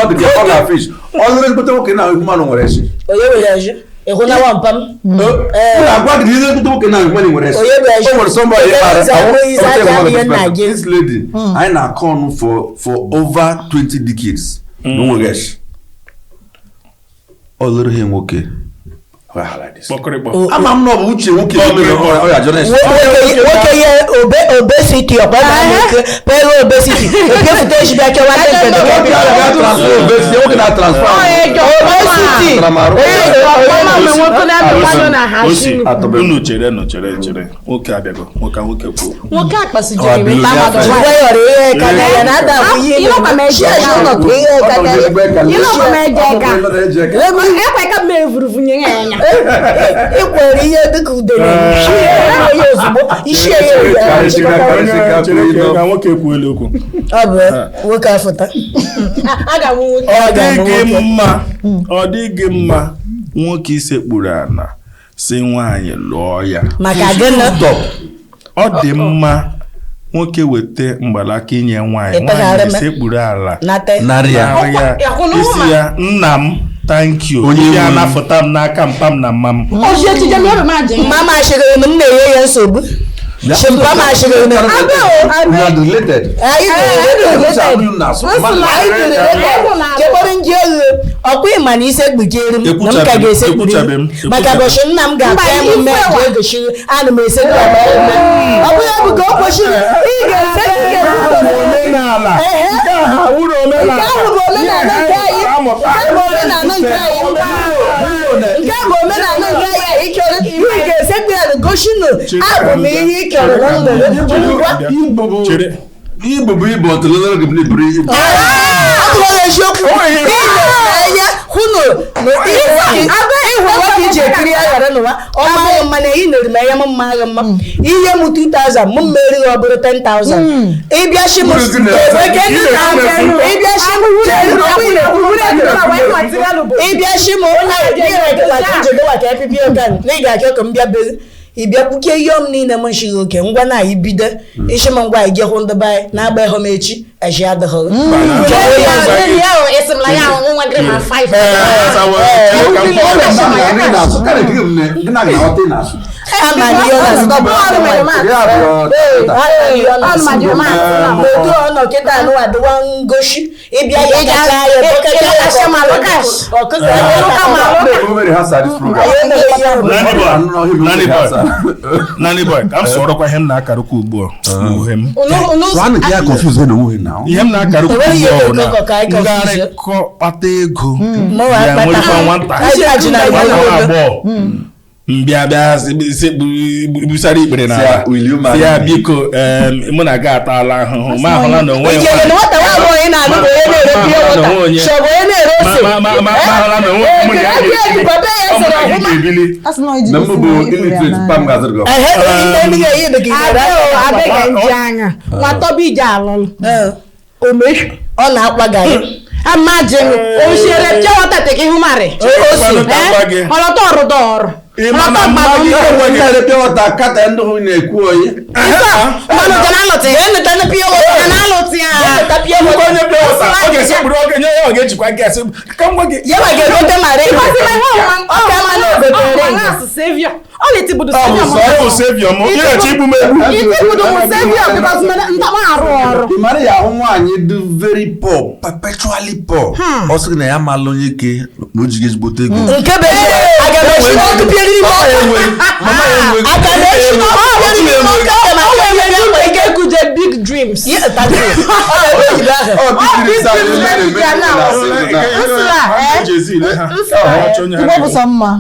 Ọ dị ka ọ na-fish. Ọ lụrụ ezigbote nwoke na mmanụ nwere esi. onye nwere ezi ịhụ na nwampa m Ọ na-agwa gị na ezigbote nwoke na mmanụ nwere esi. Onye nwere esi. O nwere somebody Onye kpara- nwere esi, I won't aka tell you ihe nna gị. This lady, anyị na-akọ ọnụ for over 20 decades. Na o nwere esi. Ọ lụrụ ihe nwoke. Ọ ya like this. Kpọkịrịkpọ. Ama m na ọ bụ uche nwoke mere ọ ya jọrọ esi. Nwoke ya obesity ọkwa na pere obesity epiefute ezi bịa chọwa ndị nke Nwoke dị a ga-transfer obesity, nwoke na-transfer. Obesity. Atara m arụ. Osi, Atọbe. unu chere nụ chere chere nwoke abịago nwoke nwoke kwuo Nwoke Ọ akpasijere billionaire weta mmadụ friend. nwaanyị. Wayọrọ ihe ka na ya na-ada abụ ihe Ịnọkwa m eje aka. ụlọ ihe ka na ya Ịnọkwa m eje aka. aka. Ekwe ka m evuruvu nye ya anya. Ikwere ihe dịka udene ya ozugbo isi ya Chere, Chere, chere ka nwoke kwuo okwu. ọ bụ nwoke afụta A ga-amụ nwoke. Ọ Ọ ga-abụ dịghị nwoke. mma ọ dịghị mma nwoke isekpuru ala si nwaanyị lụọ ya maka gịnị Stop. ọ dị mma nwoke weta mgbalaka inye nwaanyị Ịtagharị nwaanyị m. isekpuru ala nata Narị ya. narị ya Ọkwa- isi ya nna m thank you Onye ya nwe m. anafụta m n'aka mpa m na mma m Ozi ejije m ebe m ajị. mama ashịrị m na-enye ya nsogbu shimpa ma ashịrị m We are related. anyị chekwara nji eghe ọkwa ịma na ise kpuchiere m na m ka ga-esekpuru Ekwuchabe m, maka ekwuchabe m. bọchị nna m ga-akpa Mba, emume ife wa. ji egosiri ana m esekpu akpa emume ọ bụghị ọ bụ ka o kwesịrị ị ga-esekpu omenala Ehe. nke ahụ wụrụ omenala Nke ahụ bụ omenala nke anyị. Amụta. Nke bụ omenala nke anyị. Nke a bụ omenala nke anyị ị chọrọ ị ga-esekpu ya gosi na abụ m ihe ị chọrọ na ndụ gị. Ngwa. Chere. Igbo bụ Igbo ọtụlụlụ gị bụrụ Igbo. Ah! Tụọ ya eziokwu. Anya hụnụ ịhụ nwoke iji ekiri ya ghara n'ụwa ọma ahụ mma na eyi nere m anya m mma agha mma ihe m 2000 m mmeri ọ bụrụ 10,000 ịbịa shi m ịbịa shi m ịbịa shi m na ị ga-achọ ka m bịa be ị bịa kpuke ihe m niile m nshighi oke ngwa na anyị bido ishi m ngwa anyị jehụ ndị be anyị na-agba ịhụ m echi echi adịghị. Ama na ihe ọ na-asụ otu ọ nọ kịta anụwa dịwa ngoshi ịbịa ya kacha ya ọkụkọ. Nanny boy, ka m sọrọkwa ihe m na-akarụkwa ugbu a uhe m. Ihe m na-akarụkwa ugbu a bụ na ngagharịkọ kpata ego ya nwerekwa nwata agbọghọ mbịa bịa busara ikpere n'ala ya, biko, mụ na gị ataala ahụhụ ma ahụla na onwe ya nwata nwa agbọghọ ị na-alụ bụ onye na-ere pure water, shọbụ onye na-ere ose. Ma ahụla na onwe mụ na ya ga-ebili. A sị na iji gosi na ịfụrụ ya n'anya. Abịaghị nje anya nwatọba ije alụlụ. Ọ na-akwa garị. Amajin o sere pure water teke ihu mari ose. Ọlọtọ ọrụ dọọrụ. Ị ma na mma gị enweghị na-ere water kata ndị hụ na-ekwu oyi. Mmanụ jana alụtị Ga-eneta pure water. Jana alụtị ya. Ga-eneta pure water. Onye pure water ọ ga-esekpuru oge nye ya, ọ ga-ejikwa gas ka m gwa gị. Ya ma ga-egote ma ring. Ọ ka ma na ogote ring. Savior ọ na-etibudu. Ọ bụ sọ ọ bụ savior m ị na-achọ igbu m egbu. Itibudu m savior because ntakpa arụ ọrụ. Ị mara ya ahụ nwaanyị dị very poor, perpetually poor, ọ sị na ya malụ onye ike na o jighị ezigbote ego. Nke bụ eziokwu, aga m esi n'ọkụ pịa eriri m Mama ya ọka. enweghị, mama ya enweghị. Aga m esi n'ọkụ pịa eriri m ọka ma Ọ pịa nwere eriri m ndị ike kuje big dreams. Ihe tatu. Ọ na-ebe oyibo ahụ. Ọ big dreams ahụ Big dreams na-eme ya na- na-asị na- Igbo bụ sọ mma.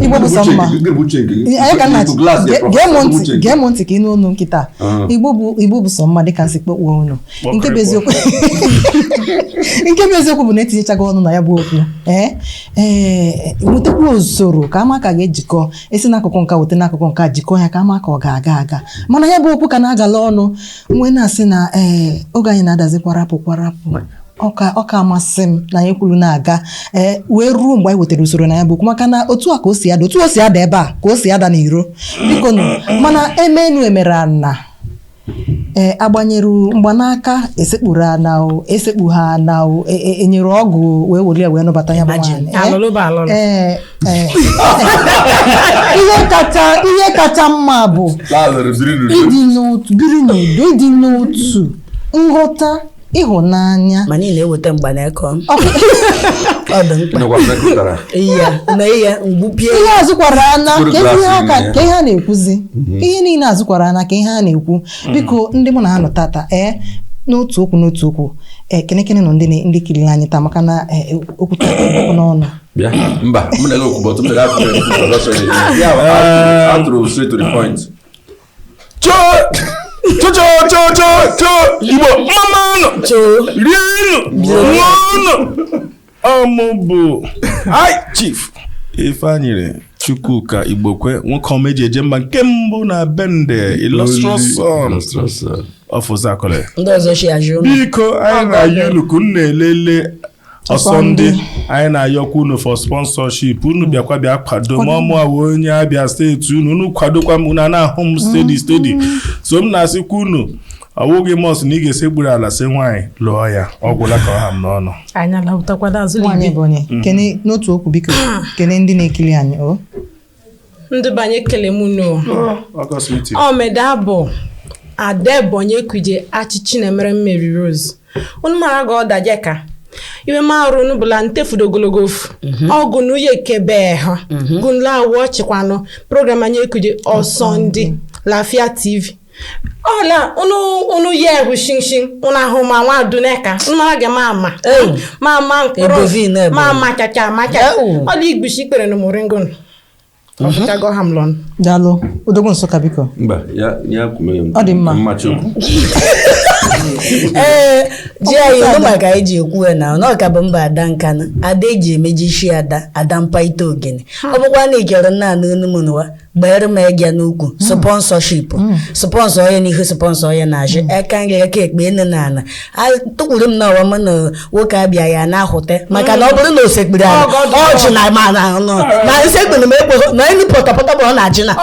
Igbo bụ sọ mma. Gịnị bụ uche nke gị? Anyị ka nna Igbo glass ya, gee m Professor, ntị uche nke gee m ntị ka ị nụ onu nkịta. Igbo bụ sọ mma dịka nsị kpọkpọ unu. Nke bụ eziokwu bụ na etinyechago ọnụ na ya bụ okwu, ee, nwetakwa usoro ka ama ka ga-ejikọ esi n'akụkụ nka weta n'akụkụ nka jikọ ya ka ama ka ọ ga-aga aga, mana ya bụ okwu ka na-agala ọnụ nwee na-asị na ee, oge anyị na-adazi kwarapụ kwarapụ. Ọka amasị m na anyị kwuru na-aga, ee, wee ruo mgbe anyị wetara usoro na ya bụ okwu, maka na otu a ka o si ada, otu o si ada ebe a ka o si ada n'iro, biko nụ. Mana emenu emere ana, ee, agbanyere mgbanaka esekpuru ana o esekpu ha ana o enyere ọgwụ wee were ya wee nụbata ya bụ Imagine. nwaanyị. Alụlụ bụ alụlụ. Ee, ihe kacha mma bụ Lazarus biri n'udo. ịdị n'otu, biri n'udo, ịdị n'otu, nghọta, ịhụnanya. Ma niile eweta mgbanaka ọ dị mkpa. Nnukwu mmekọrịta. Iya na iya mgbupie. Ihe azụkwara ana Mkpụrụ ka ihe glaasị aka niile. ka ihe a na-ekwuzi, ihe niile azụkwara ana ka ihe a na-ekwu. Biko, ndị mụ na ha nọ tata, ee, n'otu okwu, ee, kenekene nọ ndị ndị kiriri anyị taa, maka na ee, okwu tata okwu n'ọnụ. Bịa, mba, mụ na gị okwu, but m na gị atụrụ ekwu ọzọ chọrọ ya bụ atụrụ straight to the point. Cho cho cho cho cho cho Igbo mmanụ Choo. rienụ ṅụọnụ. Ọmụ bụ I Chief Ifeanyị Chukwuka Igbokwe, nwoke ọma eji eje mba nke mbụ na Bende, illustrious son Illustrious son. of Ụzakọlị. Ndị ọzọ shi ajụ ụnụ. Biko, anyị na-ayọ unu ka unu na-elele ọsọ ndị anyị na-ayọkwa unu for sponsorship. Unu bịakwa bịa kwado ma ọmụ awụ onye Abịa Steeti, unu kwadokwa m, unu a na-ahụ m steady steady. So m na-asịkwa unu, ọ bụghị must na ị ga-esekpuru ala sị nwaanyị lụọ ya. Ọ gwụla ka ọ ha m n'ọnụ. Anyị alahụtakwala azụ. Nwaanyị Igbe. Ebonyi, kene n'otu okwu, biko, kene ndị na-ekiri anyị o. Ndị banye ekele m unu. August meeting. Omeda bụ ada Ebonyi ekuje achịchị na-emere Mary Rose. Unu mara ga ọ daje ka iwe marụ unu bụla ntefudo ogologo ofu ọgụ na uye kebe ha gụnla awụ ọchịkwanụ program anyị ekuje ọsọ ndị Lafia TV ọla unu unu ye ehu shinshin unu ahụ ma nwa aduneka unu mara ga ma ama Ewu. ma ama mkpụrụ Ebovin Ebonyi. ma ama chacha amacha. Ewu. Ọla igbuchi ikpere na moringon ọfụchago ha m lọn. Daalụ, Odogwu Nsụka, biko. Mba, ya ya kwume. Ọ dị mma. Mmachi okwu. Ee, ji anyị nụ maka anyị ji ekwu ya na ọ ka bụ mba ada nkanụ, ada eji emeji isi ada, ada mpaite ogene. Ọ bụkwa na ịchọrọ nna anụ onu m n'ụwa, gbere m egya n'ukwu sponsorship, sponsor onye n'ihu, sponsor onye na-achị aka nri, aka ekpe, enu na ala. Tụkwuru m n'ọwa m na nwoke abịa ya na-ahụte maka na ọ bụrụ na o sekpuru ala ọchị na ma na nọ na nsekpuru m ekweghị na enu pọtọpọtọ bụ ọ na-achị na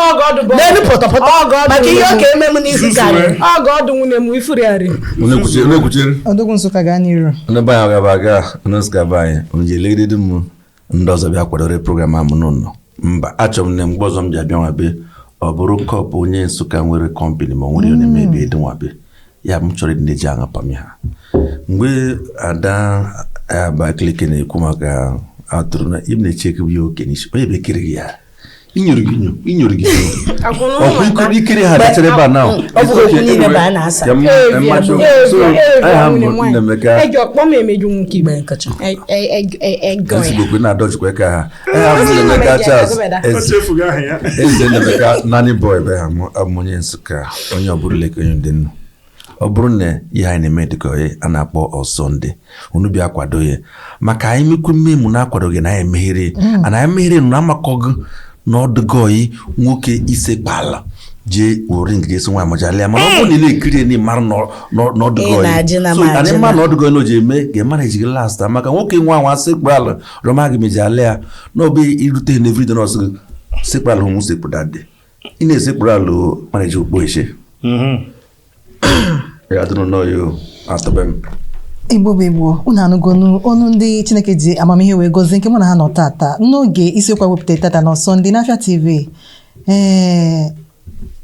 n'elu pọtọpọtọ maka ihe ọ ka eme m n'ihu karịrị. Ọgọ ọdụ nwunye m ifuriari. Unu ekwuchiri. Odogwu Nsụka, gaa n'iru. Ndị be anyị gaba aga ndị Nsụka be anyị, unu ji elegide m ndị ọzọ bịa kwadore program ahụ n'ụlọ mba. Achọrọ m na mgbe ọzọ m ji abịa nwabe, ọ bụrụ kọpụ onye Nsụka nwere company ma ọ nwere onye na-eme ebe nwabe ya m chọrọ ịdị na-eji aṅụ pami ha. Mgbe ada Abakaliki na-ekwu maka atụrụ na im na-eche ya oke n'isi onye bekere gị ya inyoro gị inyo inyoro gị inyo ọkwa ikiri ikiri ha dachara ebe a na Ọ bụghị okwu niile bụ a na-asa. Aha m bụ Nnaemeka. Eji ọkpọ m emeju nwoke. Igbe nkọcha. Ego ya. Ezigbo na-adọchikwa ka ha. Aha m bụ Nnaemeka Charles O Eze. chefugo aha ya. Eze Nnaemeka Nani Boy be ha mụ abụ m onye Nsụka, onye ọbụrụleke, onye dị nnu. Ọ bụrụ na ihe anyị na-eme dịka onye a na-akpọ ọsọ ndị unu bịa kwado ya maka anyị mekwu mmemu na-akwadoghị na anyị emeghere ana anyị meghere na amakọghị na ọdụgọyi nwoke ise kpala jee were ngige esi nwaanyị majalịa, mana ọ bụrụ na ị na-ekiri ya na ịmara na ọdụgọyi Ị na-ajị na so m anyị ajị ma na. na ọdụgọyi na o ji eme ga-emara ejighị last maka nwoke nwa nwa sekpụ ala rọma gị meji ya na ọbụ irute na everyday nọọsụ gị sekpụ ala hụ sekpụ dade ị na-esekpụrụ ala mana eji okpo eche ya dụrụ n'oyo atọbe m. Igbo bụ Igbo, unu anụgonu ọnụ ndị Chineke ji amamihe wee gọzie nke mụ na ha nọ tata n'oge isiokwu a wepụtara tata n'ọsọ ndị n'Afịa TV. Ee,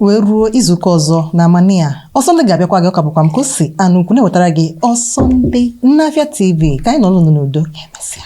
wee ruo izuụka ọzọ na Amania ọsọ ndị ga-abịakwa gị. Ọka bụkwa m ka o si anụ ukwu na-ewetara gị ọsọ ndị n'Afịa TV. Ka anyị nọ n'ụlọ n'udo. Ka emesịa.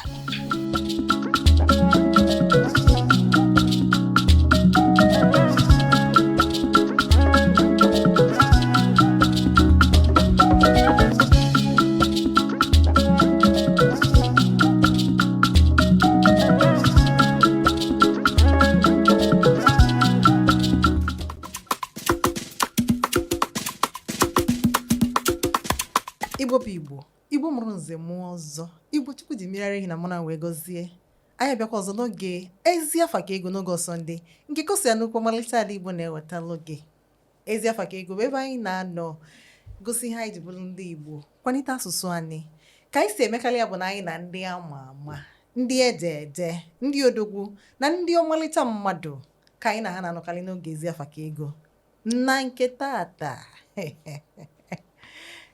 Igbo bụ Igbo, Igbo mụrụ nze mụọ ọzọ, Igbo Chukwu ji mmiri ara ehi na mmanụ wee gọzie anyị. Abịakwa ọzọ n'oge ezi afa ka ego, n'oge ọsọ ndị nke kosi ya n'ukwu ọmalịcha ala Igbo na-ewetala oge ezi afa ka ego bụ ebe anyị na-anọ gosi ihe anyị ji bụrụ ndị Igbo, kwalite asụsụ anyị. Ka anyị si emekarị ya bụ na anyị na ndị ama ama, ndị ede ede, ndị odogwu na ndị ọmalịcha mmadụ ka anyị na ha na-anọkarị n'oge ezi afa ka ego. Na nke tata,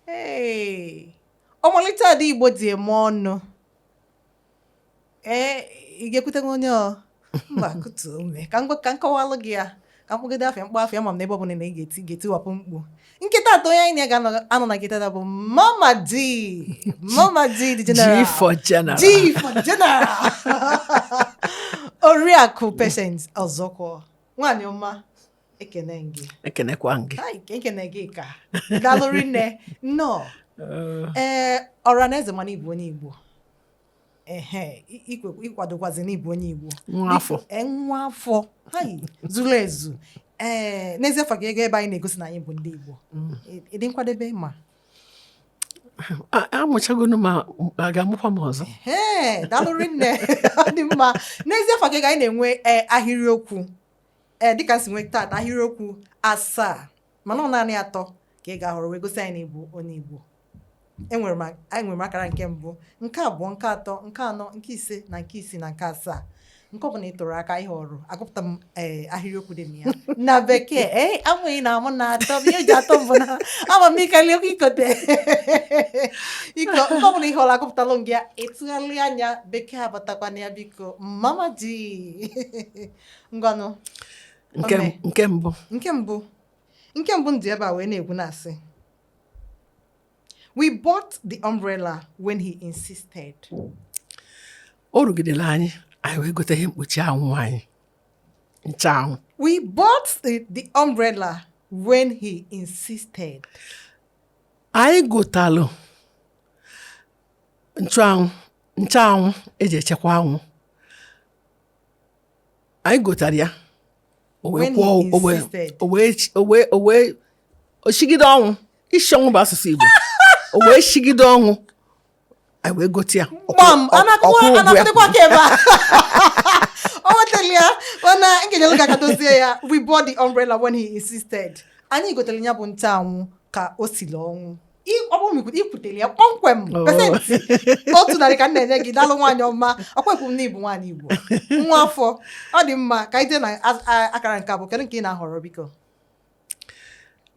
ee, ọmalịcha ada Igbo dị eme ọnụ. Ee, ị ga-ekwute onye ọ mba kutuo ume ka ka m kọwalụ gị ya, ka m kpọgide afịa mkpọ afịa ma m n'ebe ọ bụla na ị ga-eti ga-etiwapụ mkpu. Nkịta atọ onye anyị na ya ga-anọ na nkịta bụ Mama D, Mama D the General. G for General. G for General. Oriakụ Patience Ọzọkwọ, nwaanyị ọma, ekene gị. Ekenekwa m gị. Ai, ekene gị ka daalụ rinne, nnọọ. Ee, ọra na eze, mana ịbụ onye Igbo, ehe, ịkwadokwazi na ịbụ onye Igbo. Nwa afọ. Ee, nwa afọ hai zuru ezu. Ee, n'ezie afa gị ego ebe anyị na-egosi na anyị bụ ndị Igbo. Ị dị nkwadebe ma Amụchagonu ma a ga-amụkwa m ọzọ. Ee, daalụ rinne, ọ dị mma. N'ezie afa gị ego anyị na-enwe, ee, ahịrịokwu, ee, dịka m si nwee taata ahịrịokwu asaa, mana ọ naanị atọ ka ị ga-ahọrọ wee gosi anyị na ịbụ onye Igbo. Enwere m akara nke mbụ, nke abụọ, nke atọ, nke anọ, nke ise na nke isii na nke asaa. Nke ọbụla ị tụrụ aka ịhọrọ, agụpụta m, ee, ahịrịokwu dị na ya na bekee. Ee, amụghị na amụ na atọ m ihe eji atọ mbụ na ama m ịkali okwu ikote iko. Nke ọbụla ị họrọ, agụpụtalụ m gị ya, ịtụgharị anya bekee abatakwana ya. Biko, Mama G, ngwanụ. Nke Ome. nke mbụ. Nke mbụ ndị ebe a wee na-ekwu na-asị, "We bought the umbrella when he insisted." O rugidere anyị, anyị wee gote ihe mkpuchi anwụ anyị, ncheanwụ. We bought the umbrella when he insisted. Anyị gotalụ nchụanwụ, ncheanwụ eji echekwa anwụ. Anyị gotara ya, o wee When kwụọ he o wee insisted. o wee o wee o wee o shigide ọnwụ. Isi ọnwụ bụ asụsụ Igbo. O wee shigide ọnwụ, anyị wee gote ya. Gbam. Ọkwụ ụgwọ ya. Anakụdịkwa ka ebe a o nwetara ya, mana nkenyere ka aka dozie ya. We bought the umbrella when he insisted. Anyị gotere ya bụ ncheanwụ ka o siri ọnwụ. Ọ bụrụ na ikwutere ya kpọmkwem, pasentị 100 ka m na-enye gị. Daalụ, nwaanyị ọma. Ọkwa ekwu m na ịbụ nwaanyị Igbo, nwa afọ. Ọ dị mma. Ka anyị jee na akara nke abụọ. Kedu nke ị na-ahọrọ, biko?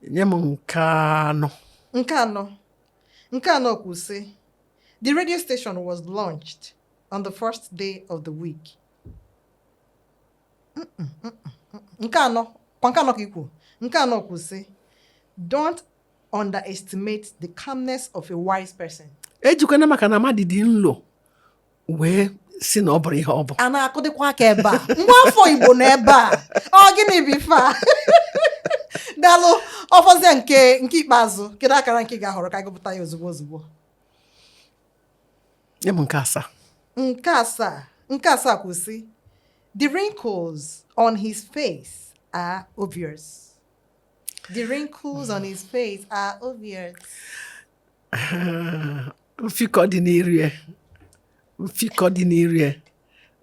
Nye m nke anọ. Nke anọ. Nke anọ kwu sị, the radio station was launched on the first day of the week. Nke anọ kwa, nke anọ ka ikwu. Nke anọ kwu sị, don't underestimate the calmness of a wise person. Ejikwana maka na mmadụ dị nlo wee si na ọ bụrụ ihe ọ bụ. A na-akụdịkwa aka ebe a. Nwa afọ Igbo nọ ebe a. Ọ gịnị bụ ife a? Daalụ. Ọfọzie nke ikpeazụ, kedu akara nke ị ga-ahọrọ ka anyị gụpụta ya ozugbo ozugbo? Nye m nke asaa. Nke asaa. Nke asaa kwụsị, the wrinkles on his face are obvious. The wrinkles on his face are obvious. Mfikọ dị n'iru ya, mfikọ dị n'iru ya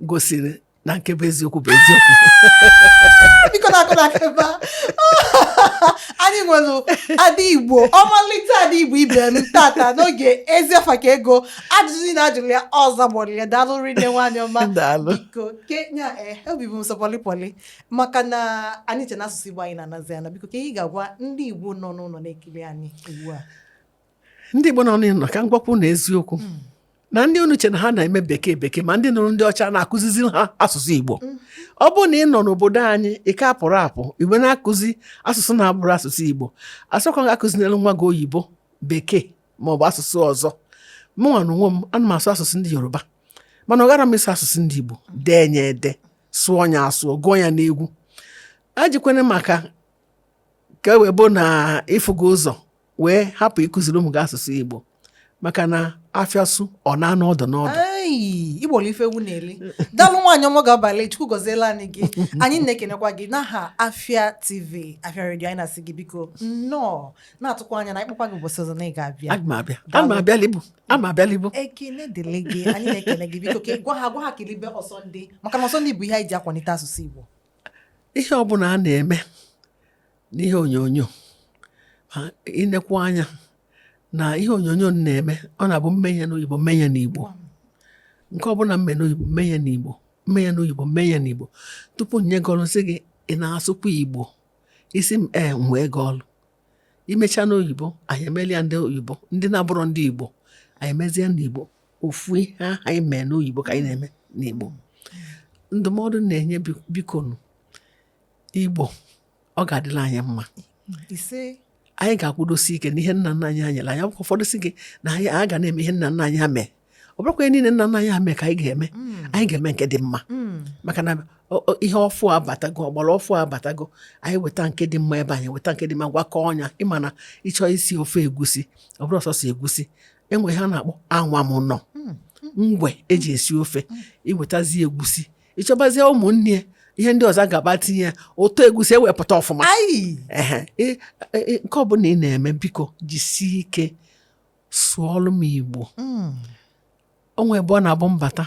gosiri na nke bụ eziokwu bụ eziokwu. Biko, na-akụ n'aka ebe a. Anyị nwere ada Igbo, ọmalite ada Igbo ibe m tata n'oge Ezi Afa ka Ego. Ajụjụ niile ajụrụ ya, ọ zagbọrọ ya. Daalụ rinne, nwaanyị ọma. Daalụ. Biko, kenya e obi bụ m sọ pọlị pọlị maka na anyị che na asụsụ Igbo anyị na-anazi ana. Biko, ka ihe ị ga-agwa ndị Igbo nọ n'ụlọ na-ekiri anyị ugbu a? Ndị Igbo nọ n'ụlọ, ka m gwakwu na eziokwu na ndị unu che na ha na-eme bekee bekee, ma ndị nụrụ ndị ọcha na-akụzizi ha asụsụ Igbo. Ọ bụrụ na ị nọ n'obodo anyị, ike apụrụ apụ igwe na-akụzi asụsụ na-abụrụ asụsụ Igbo, asọkwa gị akụzinelu nwa gị oyibo, bekee maọbụ asụsụ ọzọ. Mụnwa na onwe m, ana m asụ asụsụ ndị Yoruba, mana ọ gara m ịsụ asụsụ ndị Igbo, dee ya ede, sụọ ya asụọ, gụọ ya n'egwu. Ajikwana maka ka e wee bụ na ịfụgo ụzọ wee hapụ ịkụziri ụmụ gị asụsụ Igbo, maka na afịa sụ ọ na-anọ ọdụ n'ọdụ. Ai, Igbo ife ewu na-eli. Daalụ, nwaanyị ọma. Ga-abalị Chukwu gọziela anyị gị. Anyị na-ekenekwa gị n'aha Afịa TV, Afịa Redio. Anyị na-asị gị biko nnọọ, na-atụkwa anya na ịkpọkwa gị ụbọchị ọzọ na ị ga-abịa. Aga m abịa, ana m abịalibu, ana m abịalibu. Ekene dịrị gị. Anyị na-ekene gị. Biko, ka gwa ha, gwa ha kelibe ọsọ ndị, maka na ọsọ ndị bụ ihe anyị ji akwalite asụsụ Igbo. Ihe ọbụla a na-eme n'ihe onyonyo, ma inekwa anya na ihe onyonyo m na-eme, ọ na-abụ mmenye n'oyibo, mmenye n'Igbo. Nke ọbụla mme n'oyibo, mmenye n'Igbo, mmenye n'oyibo, mmenye n'Igbo, tupu nye gị ọrụ, sị gị, ị na-asụkwa Igbo? Isi m ee, m wee gị ọrụ. Imechaa n'oyibo, anyị emeli ya ndị oyibo, ndị na-abụrọ ndị Igbo, anyị emezie n'Igbo. Ofu ihe ahụ anyị mee n'oyibo ka anyị na-eme n'Igbo. Ndụmọdụ m na-enye, biko nụ, Igbo, ọ ga-adịla anyị mma. Ise. Anyị ga-akwụdosi ike n'ihe nna nna anyị ha nyere anyị. Akwụkwọ ụfọdụ sị gị na anyị a ga na-eme ihe nna nna anyị ha mee. Ọ bụrụkwa ihe niile nna nna anyị ha mee ka anyị ga-eme. Anyị ga-eme nke dị mma, maka na ihe ọfụ abatago, ọgbara ọfụ abatago. Anyị weta nke dị mma ebe anyị weta nke dị mma, gwakọọ ọnya. Ịma na ịchọ isi ofe egusi, ọ bụrụ sọsọ egusi, enwe ihe a na-akpọ anwamụnọ, ngwe eji esi ofe. Iwetazi egusi, ịchọbazie ụmụnne ya, ihe ndị ọzọ ga-aba tinye ya, ụtọ egusi ewepụta ọfụma. Ai. Ehe, nke ọbụla ị na-eme, biko jisie ike sụọlụ m Igbo. Onwe ebe ọ na-abụ mbata,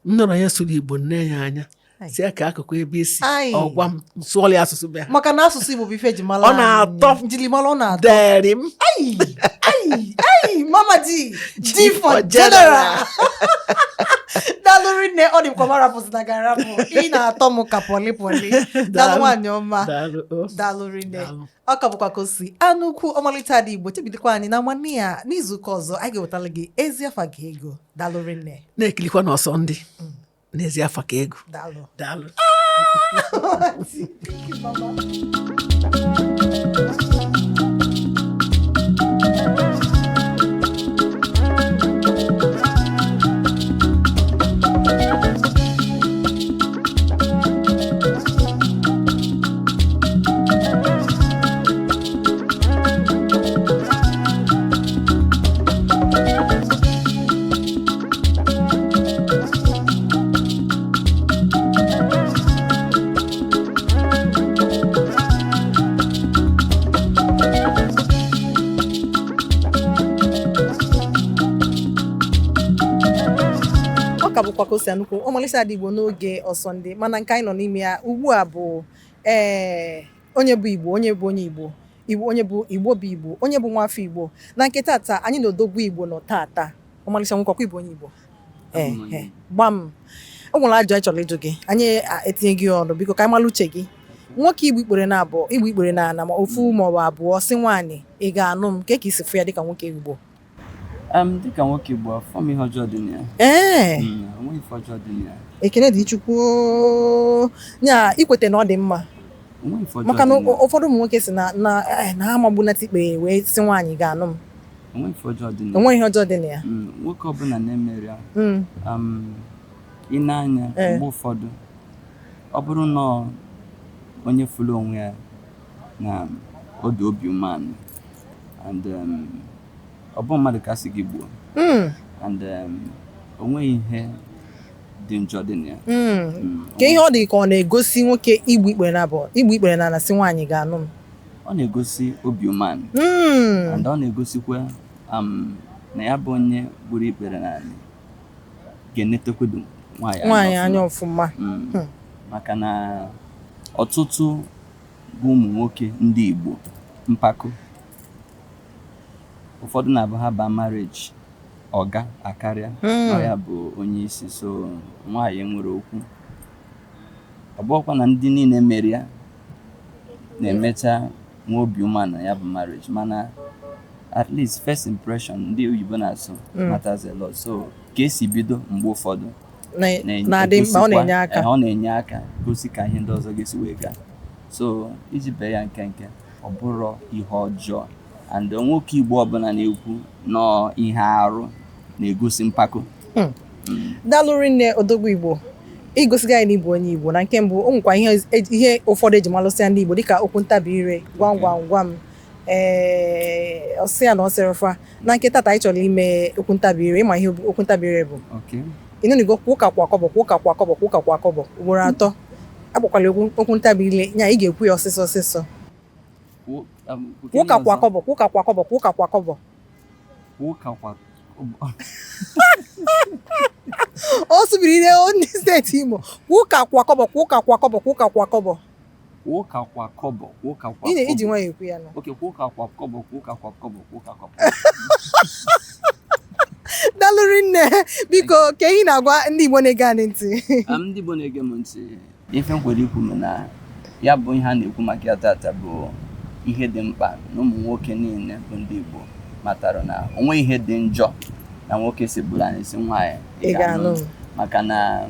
nnọrọ ya sụrụ Igbo, nne ya anya si ya ka akụkụ ebe isi. Ai. Ọgwa m sụọlụ ya asụsụ be ha. Maka na asụsụ Igbo bụ ife eji mara Ọ na-atọ. anyị. Njirimara, ọ na-atọ. Deri m. Ai, ai, ai, Mama G, G for general. Daalụ rinne. Ọ dị m ka ọ marapụzi na ga-arapụ. Ị na-atọ m ka pọlị pọlị. Daalụ, nwaanyị ọma. Daalụ o. Daalụ rinne. Daalụ. Ọ ka bụkwa ka o si anụ ukwu, ọmalịcha ada Igbo. Chebidikwa anyị na nwanne ya n'izuụka ọzọ, anyị ga-ewetara gị Ezi Afa Gị Ego. Daalụ rinne. Na-ekilikwa n'ọsọ ndị n'ezi afa ka ego. Daalụ. Daalụ. Thank you, Mama. Ọ ka bụkwa ka o si anụkwu ọmalịcha ada Igbo n'oge ọsọ ndị, mana nke anyị nọ n'ime ya ugbu a bụ onye bụ Igbo, onye bụ onye Igbo, Igbo onye bụ Igbo bụ Igbo, onye bụ nwafọ Igbo. Na nke tata anyị na odogwu Igbo nọ tata. Ọmalịcha nwoke, ọkwa Igbo, onye Igbo. Ee, gbam. O nwere ajụ anyị chọrọ ịjụ gị, anyị etinye gị ọnụ, biko, ka anyị mara uche gị. Nwoke igbu ikpere na abụọ, igbu ikpere na ana, ma ofu ma ọ bụ abụọ, si nwaanyị, "Ị ga-anụ m?" Ka isi fụ ya dịka nwoke Igbo? Dịka nwoke Igbo, afọ m ihe ọjọọ dị na ya. Onweghị ife ọjọọ dị na ya. Ekene dị Chukwu nya ikwete na ọ dị mma. Onweghị ife ọjọọ Maka na dị na ya. ụfọdụ ụmụ nwoke si na ha amagbunata ikpe wee si, "Nwaanyị, ga-anụ m?" Onweghị ife ọjọọ dị na ya. Onweghị ihe ọjọọ dị na ya. Nwoke ọbụla na-emeri ya, ị na-anya, mgbe ụfọdụ ọ bụrụ na ọ onye fụrụ onwe ya na ọ dị obi umeala and ọ bụ mmadụ ka sị gị gbuo and o nweghị ihe dị njọ dị na ya. Ka ihe ọ dị ka ọ na-egosi, nwoke igbu ikpere na abụọ, igbu ikpere na ala, si nwaanyị, ga-anụ m? Ọ na-egosi obi umeala and ọ na-egosikwa na ya bụ onye gburu ikpere n'ala ga-enetekwedu nwaanyị nwaanyị ọfụma. Anya ọfụma. Maka na ọtụtụ bụ ụmụ nwoke ndị Igbo mpako, ụfọdụ na-abụ ha baa marriage, ọga akarịa ọ ya bụ onye isi, so nwaanyị nwere okwu. Ọ bụghịkwa na ndị niile mere ya na-emecha nwee obi umeala na ya bụ marriage, mana at least first impression, ndị oyibo na-asụ, matters a lot. So ka esi bido mgbe ụfọdụ na-adị mkpa, ọ na-enye aka. Ọ na-enye aka gosi ka ihe ndị ọzọ ga-esi wee gaa. So iji bee ya nkenke, ọ bụrụ ihe ọjọọ, and nwoke Igbo ọbụla na-ekwu nọọ ihe arụ na-egosi mpako. Daalụ rinne, odogwu Igbo. Igosigo anyị na ịbụ onye Igbo. Na nke mbụ, o nwekwa ihe ụfọdụ eji malụsịa ndị Igbo, dịka okwu ntabi ire, gwam gwam gwam, ee, ọsị ya na ọsịrịfa. Na nke tata, anyị chọrọ ime okwu ntabi ire. Ịma ihe okwu ntabi ire bụ? Okay. Ịnụnigo kwa ụka kwa kọbọ, kwa ụka kwa kọbọ, kwa ụka kwa kọbọ, ugboro atọ. Akpọkwala okwu ntabi ire nya, ị ga-ekwu ya ọsịsọ ọsịsọ. Kwa ụka kwa kọbọ, kwa ụka kwa kọbọ, kwa ụka kwa kọbọ. Ụka kwa O subiri ihe ndị steeti Imo. Kwa ụka kwa kọbọ, kwa ụka kwa kọbọ, kwa ụka kwa kọbọ. Ụka kwa kọbọ, ụka kwa Ị na-iji kọbọ. nwayọọ ekwu ya nọ. Okay, kwa ụka kwa kọbọ, kwa ụka kwa kọbọ, kwa ụka kwa kọbọ. Daalụ rinne. Biko, ka ihe ị na-agwa ndị Igbo na-ege anyị ntị? Ndị Igbo na-ege m ntị, ife m kwere ikwu bụ na ya bụ ihe a na-ekwu maka ya tata bụ ihe dị mkpa na ụmụ nwoke niile bụ ndị Igbo matara na onwe ihe dị njọ na nwoke sigburu anyị si, "Nwaanyị, ị ga-anụ m?" Maka na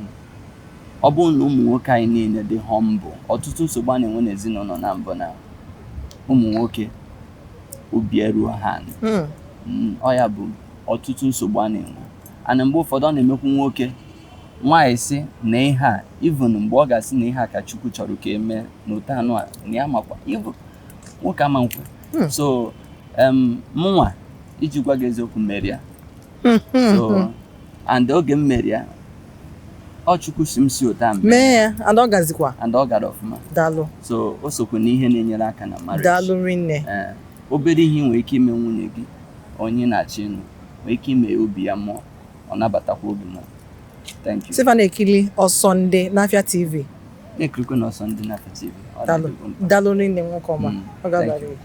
ọ bụrụ na ụmụ nwoke anyị niile dị humble, ọtụtụ nsogbu a na-enwe n'ezinụlọ na mbụ na ụmụ nwoke obi eruo ha ala. Ọ ya bụ ọtụtụ nsogbu a na-enwe. Ana mgbe ụfọdụ ọ na-emekwu nwoke, nwaanyị sị na ihe a, even mgbe ọ ga-asị na ihe a ka Chukwu chọrọ ka emee na ụtọ anụ a na ya makwa, even nwoke ama nkwe. So mụnwa, iji gwa gị eziokwu, mere ya. So and oge m mere ya, ọ Chukwu si m si ụta m mee ya, and ọ gazikwa. And ọ gara ọfụma. Daalụ. So o sokwa n'ihe na-enyere aka na marriage. Daalụ rinne. Ee, obere ihe ị nwere ike ime nwunye gị, onye na-achọ ịnụ, nwere ike ime obi ya mmụọ, ọ nabatakwa obi mmụọ. Thank you. Sifa na-ekili ọsọ ndị n'Afịa TV. Na-ekirikwa na ọsọ ndị n'Afịa TV. Ọ Daalụ. dị mkpa. Daalụ rinne, nwoke ọma. Mm, Ọ ga-abara thank you. uru.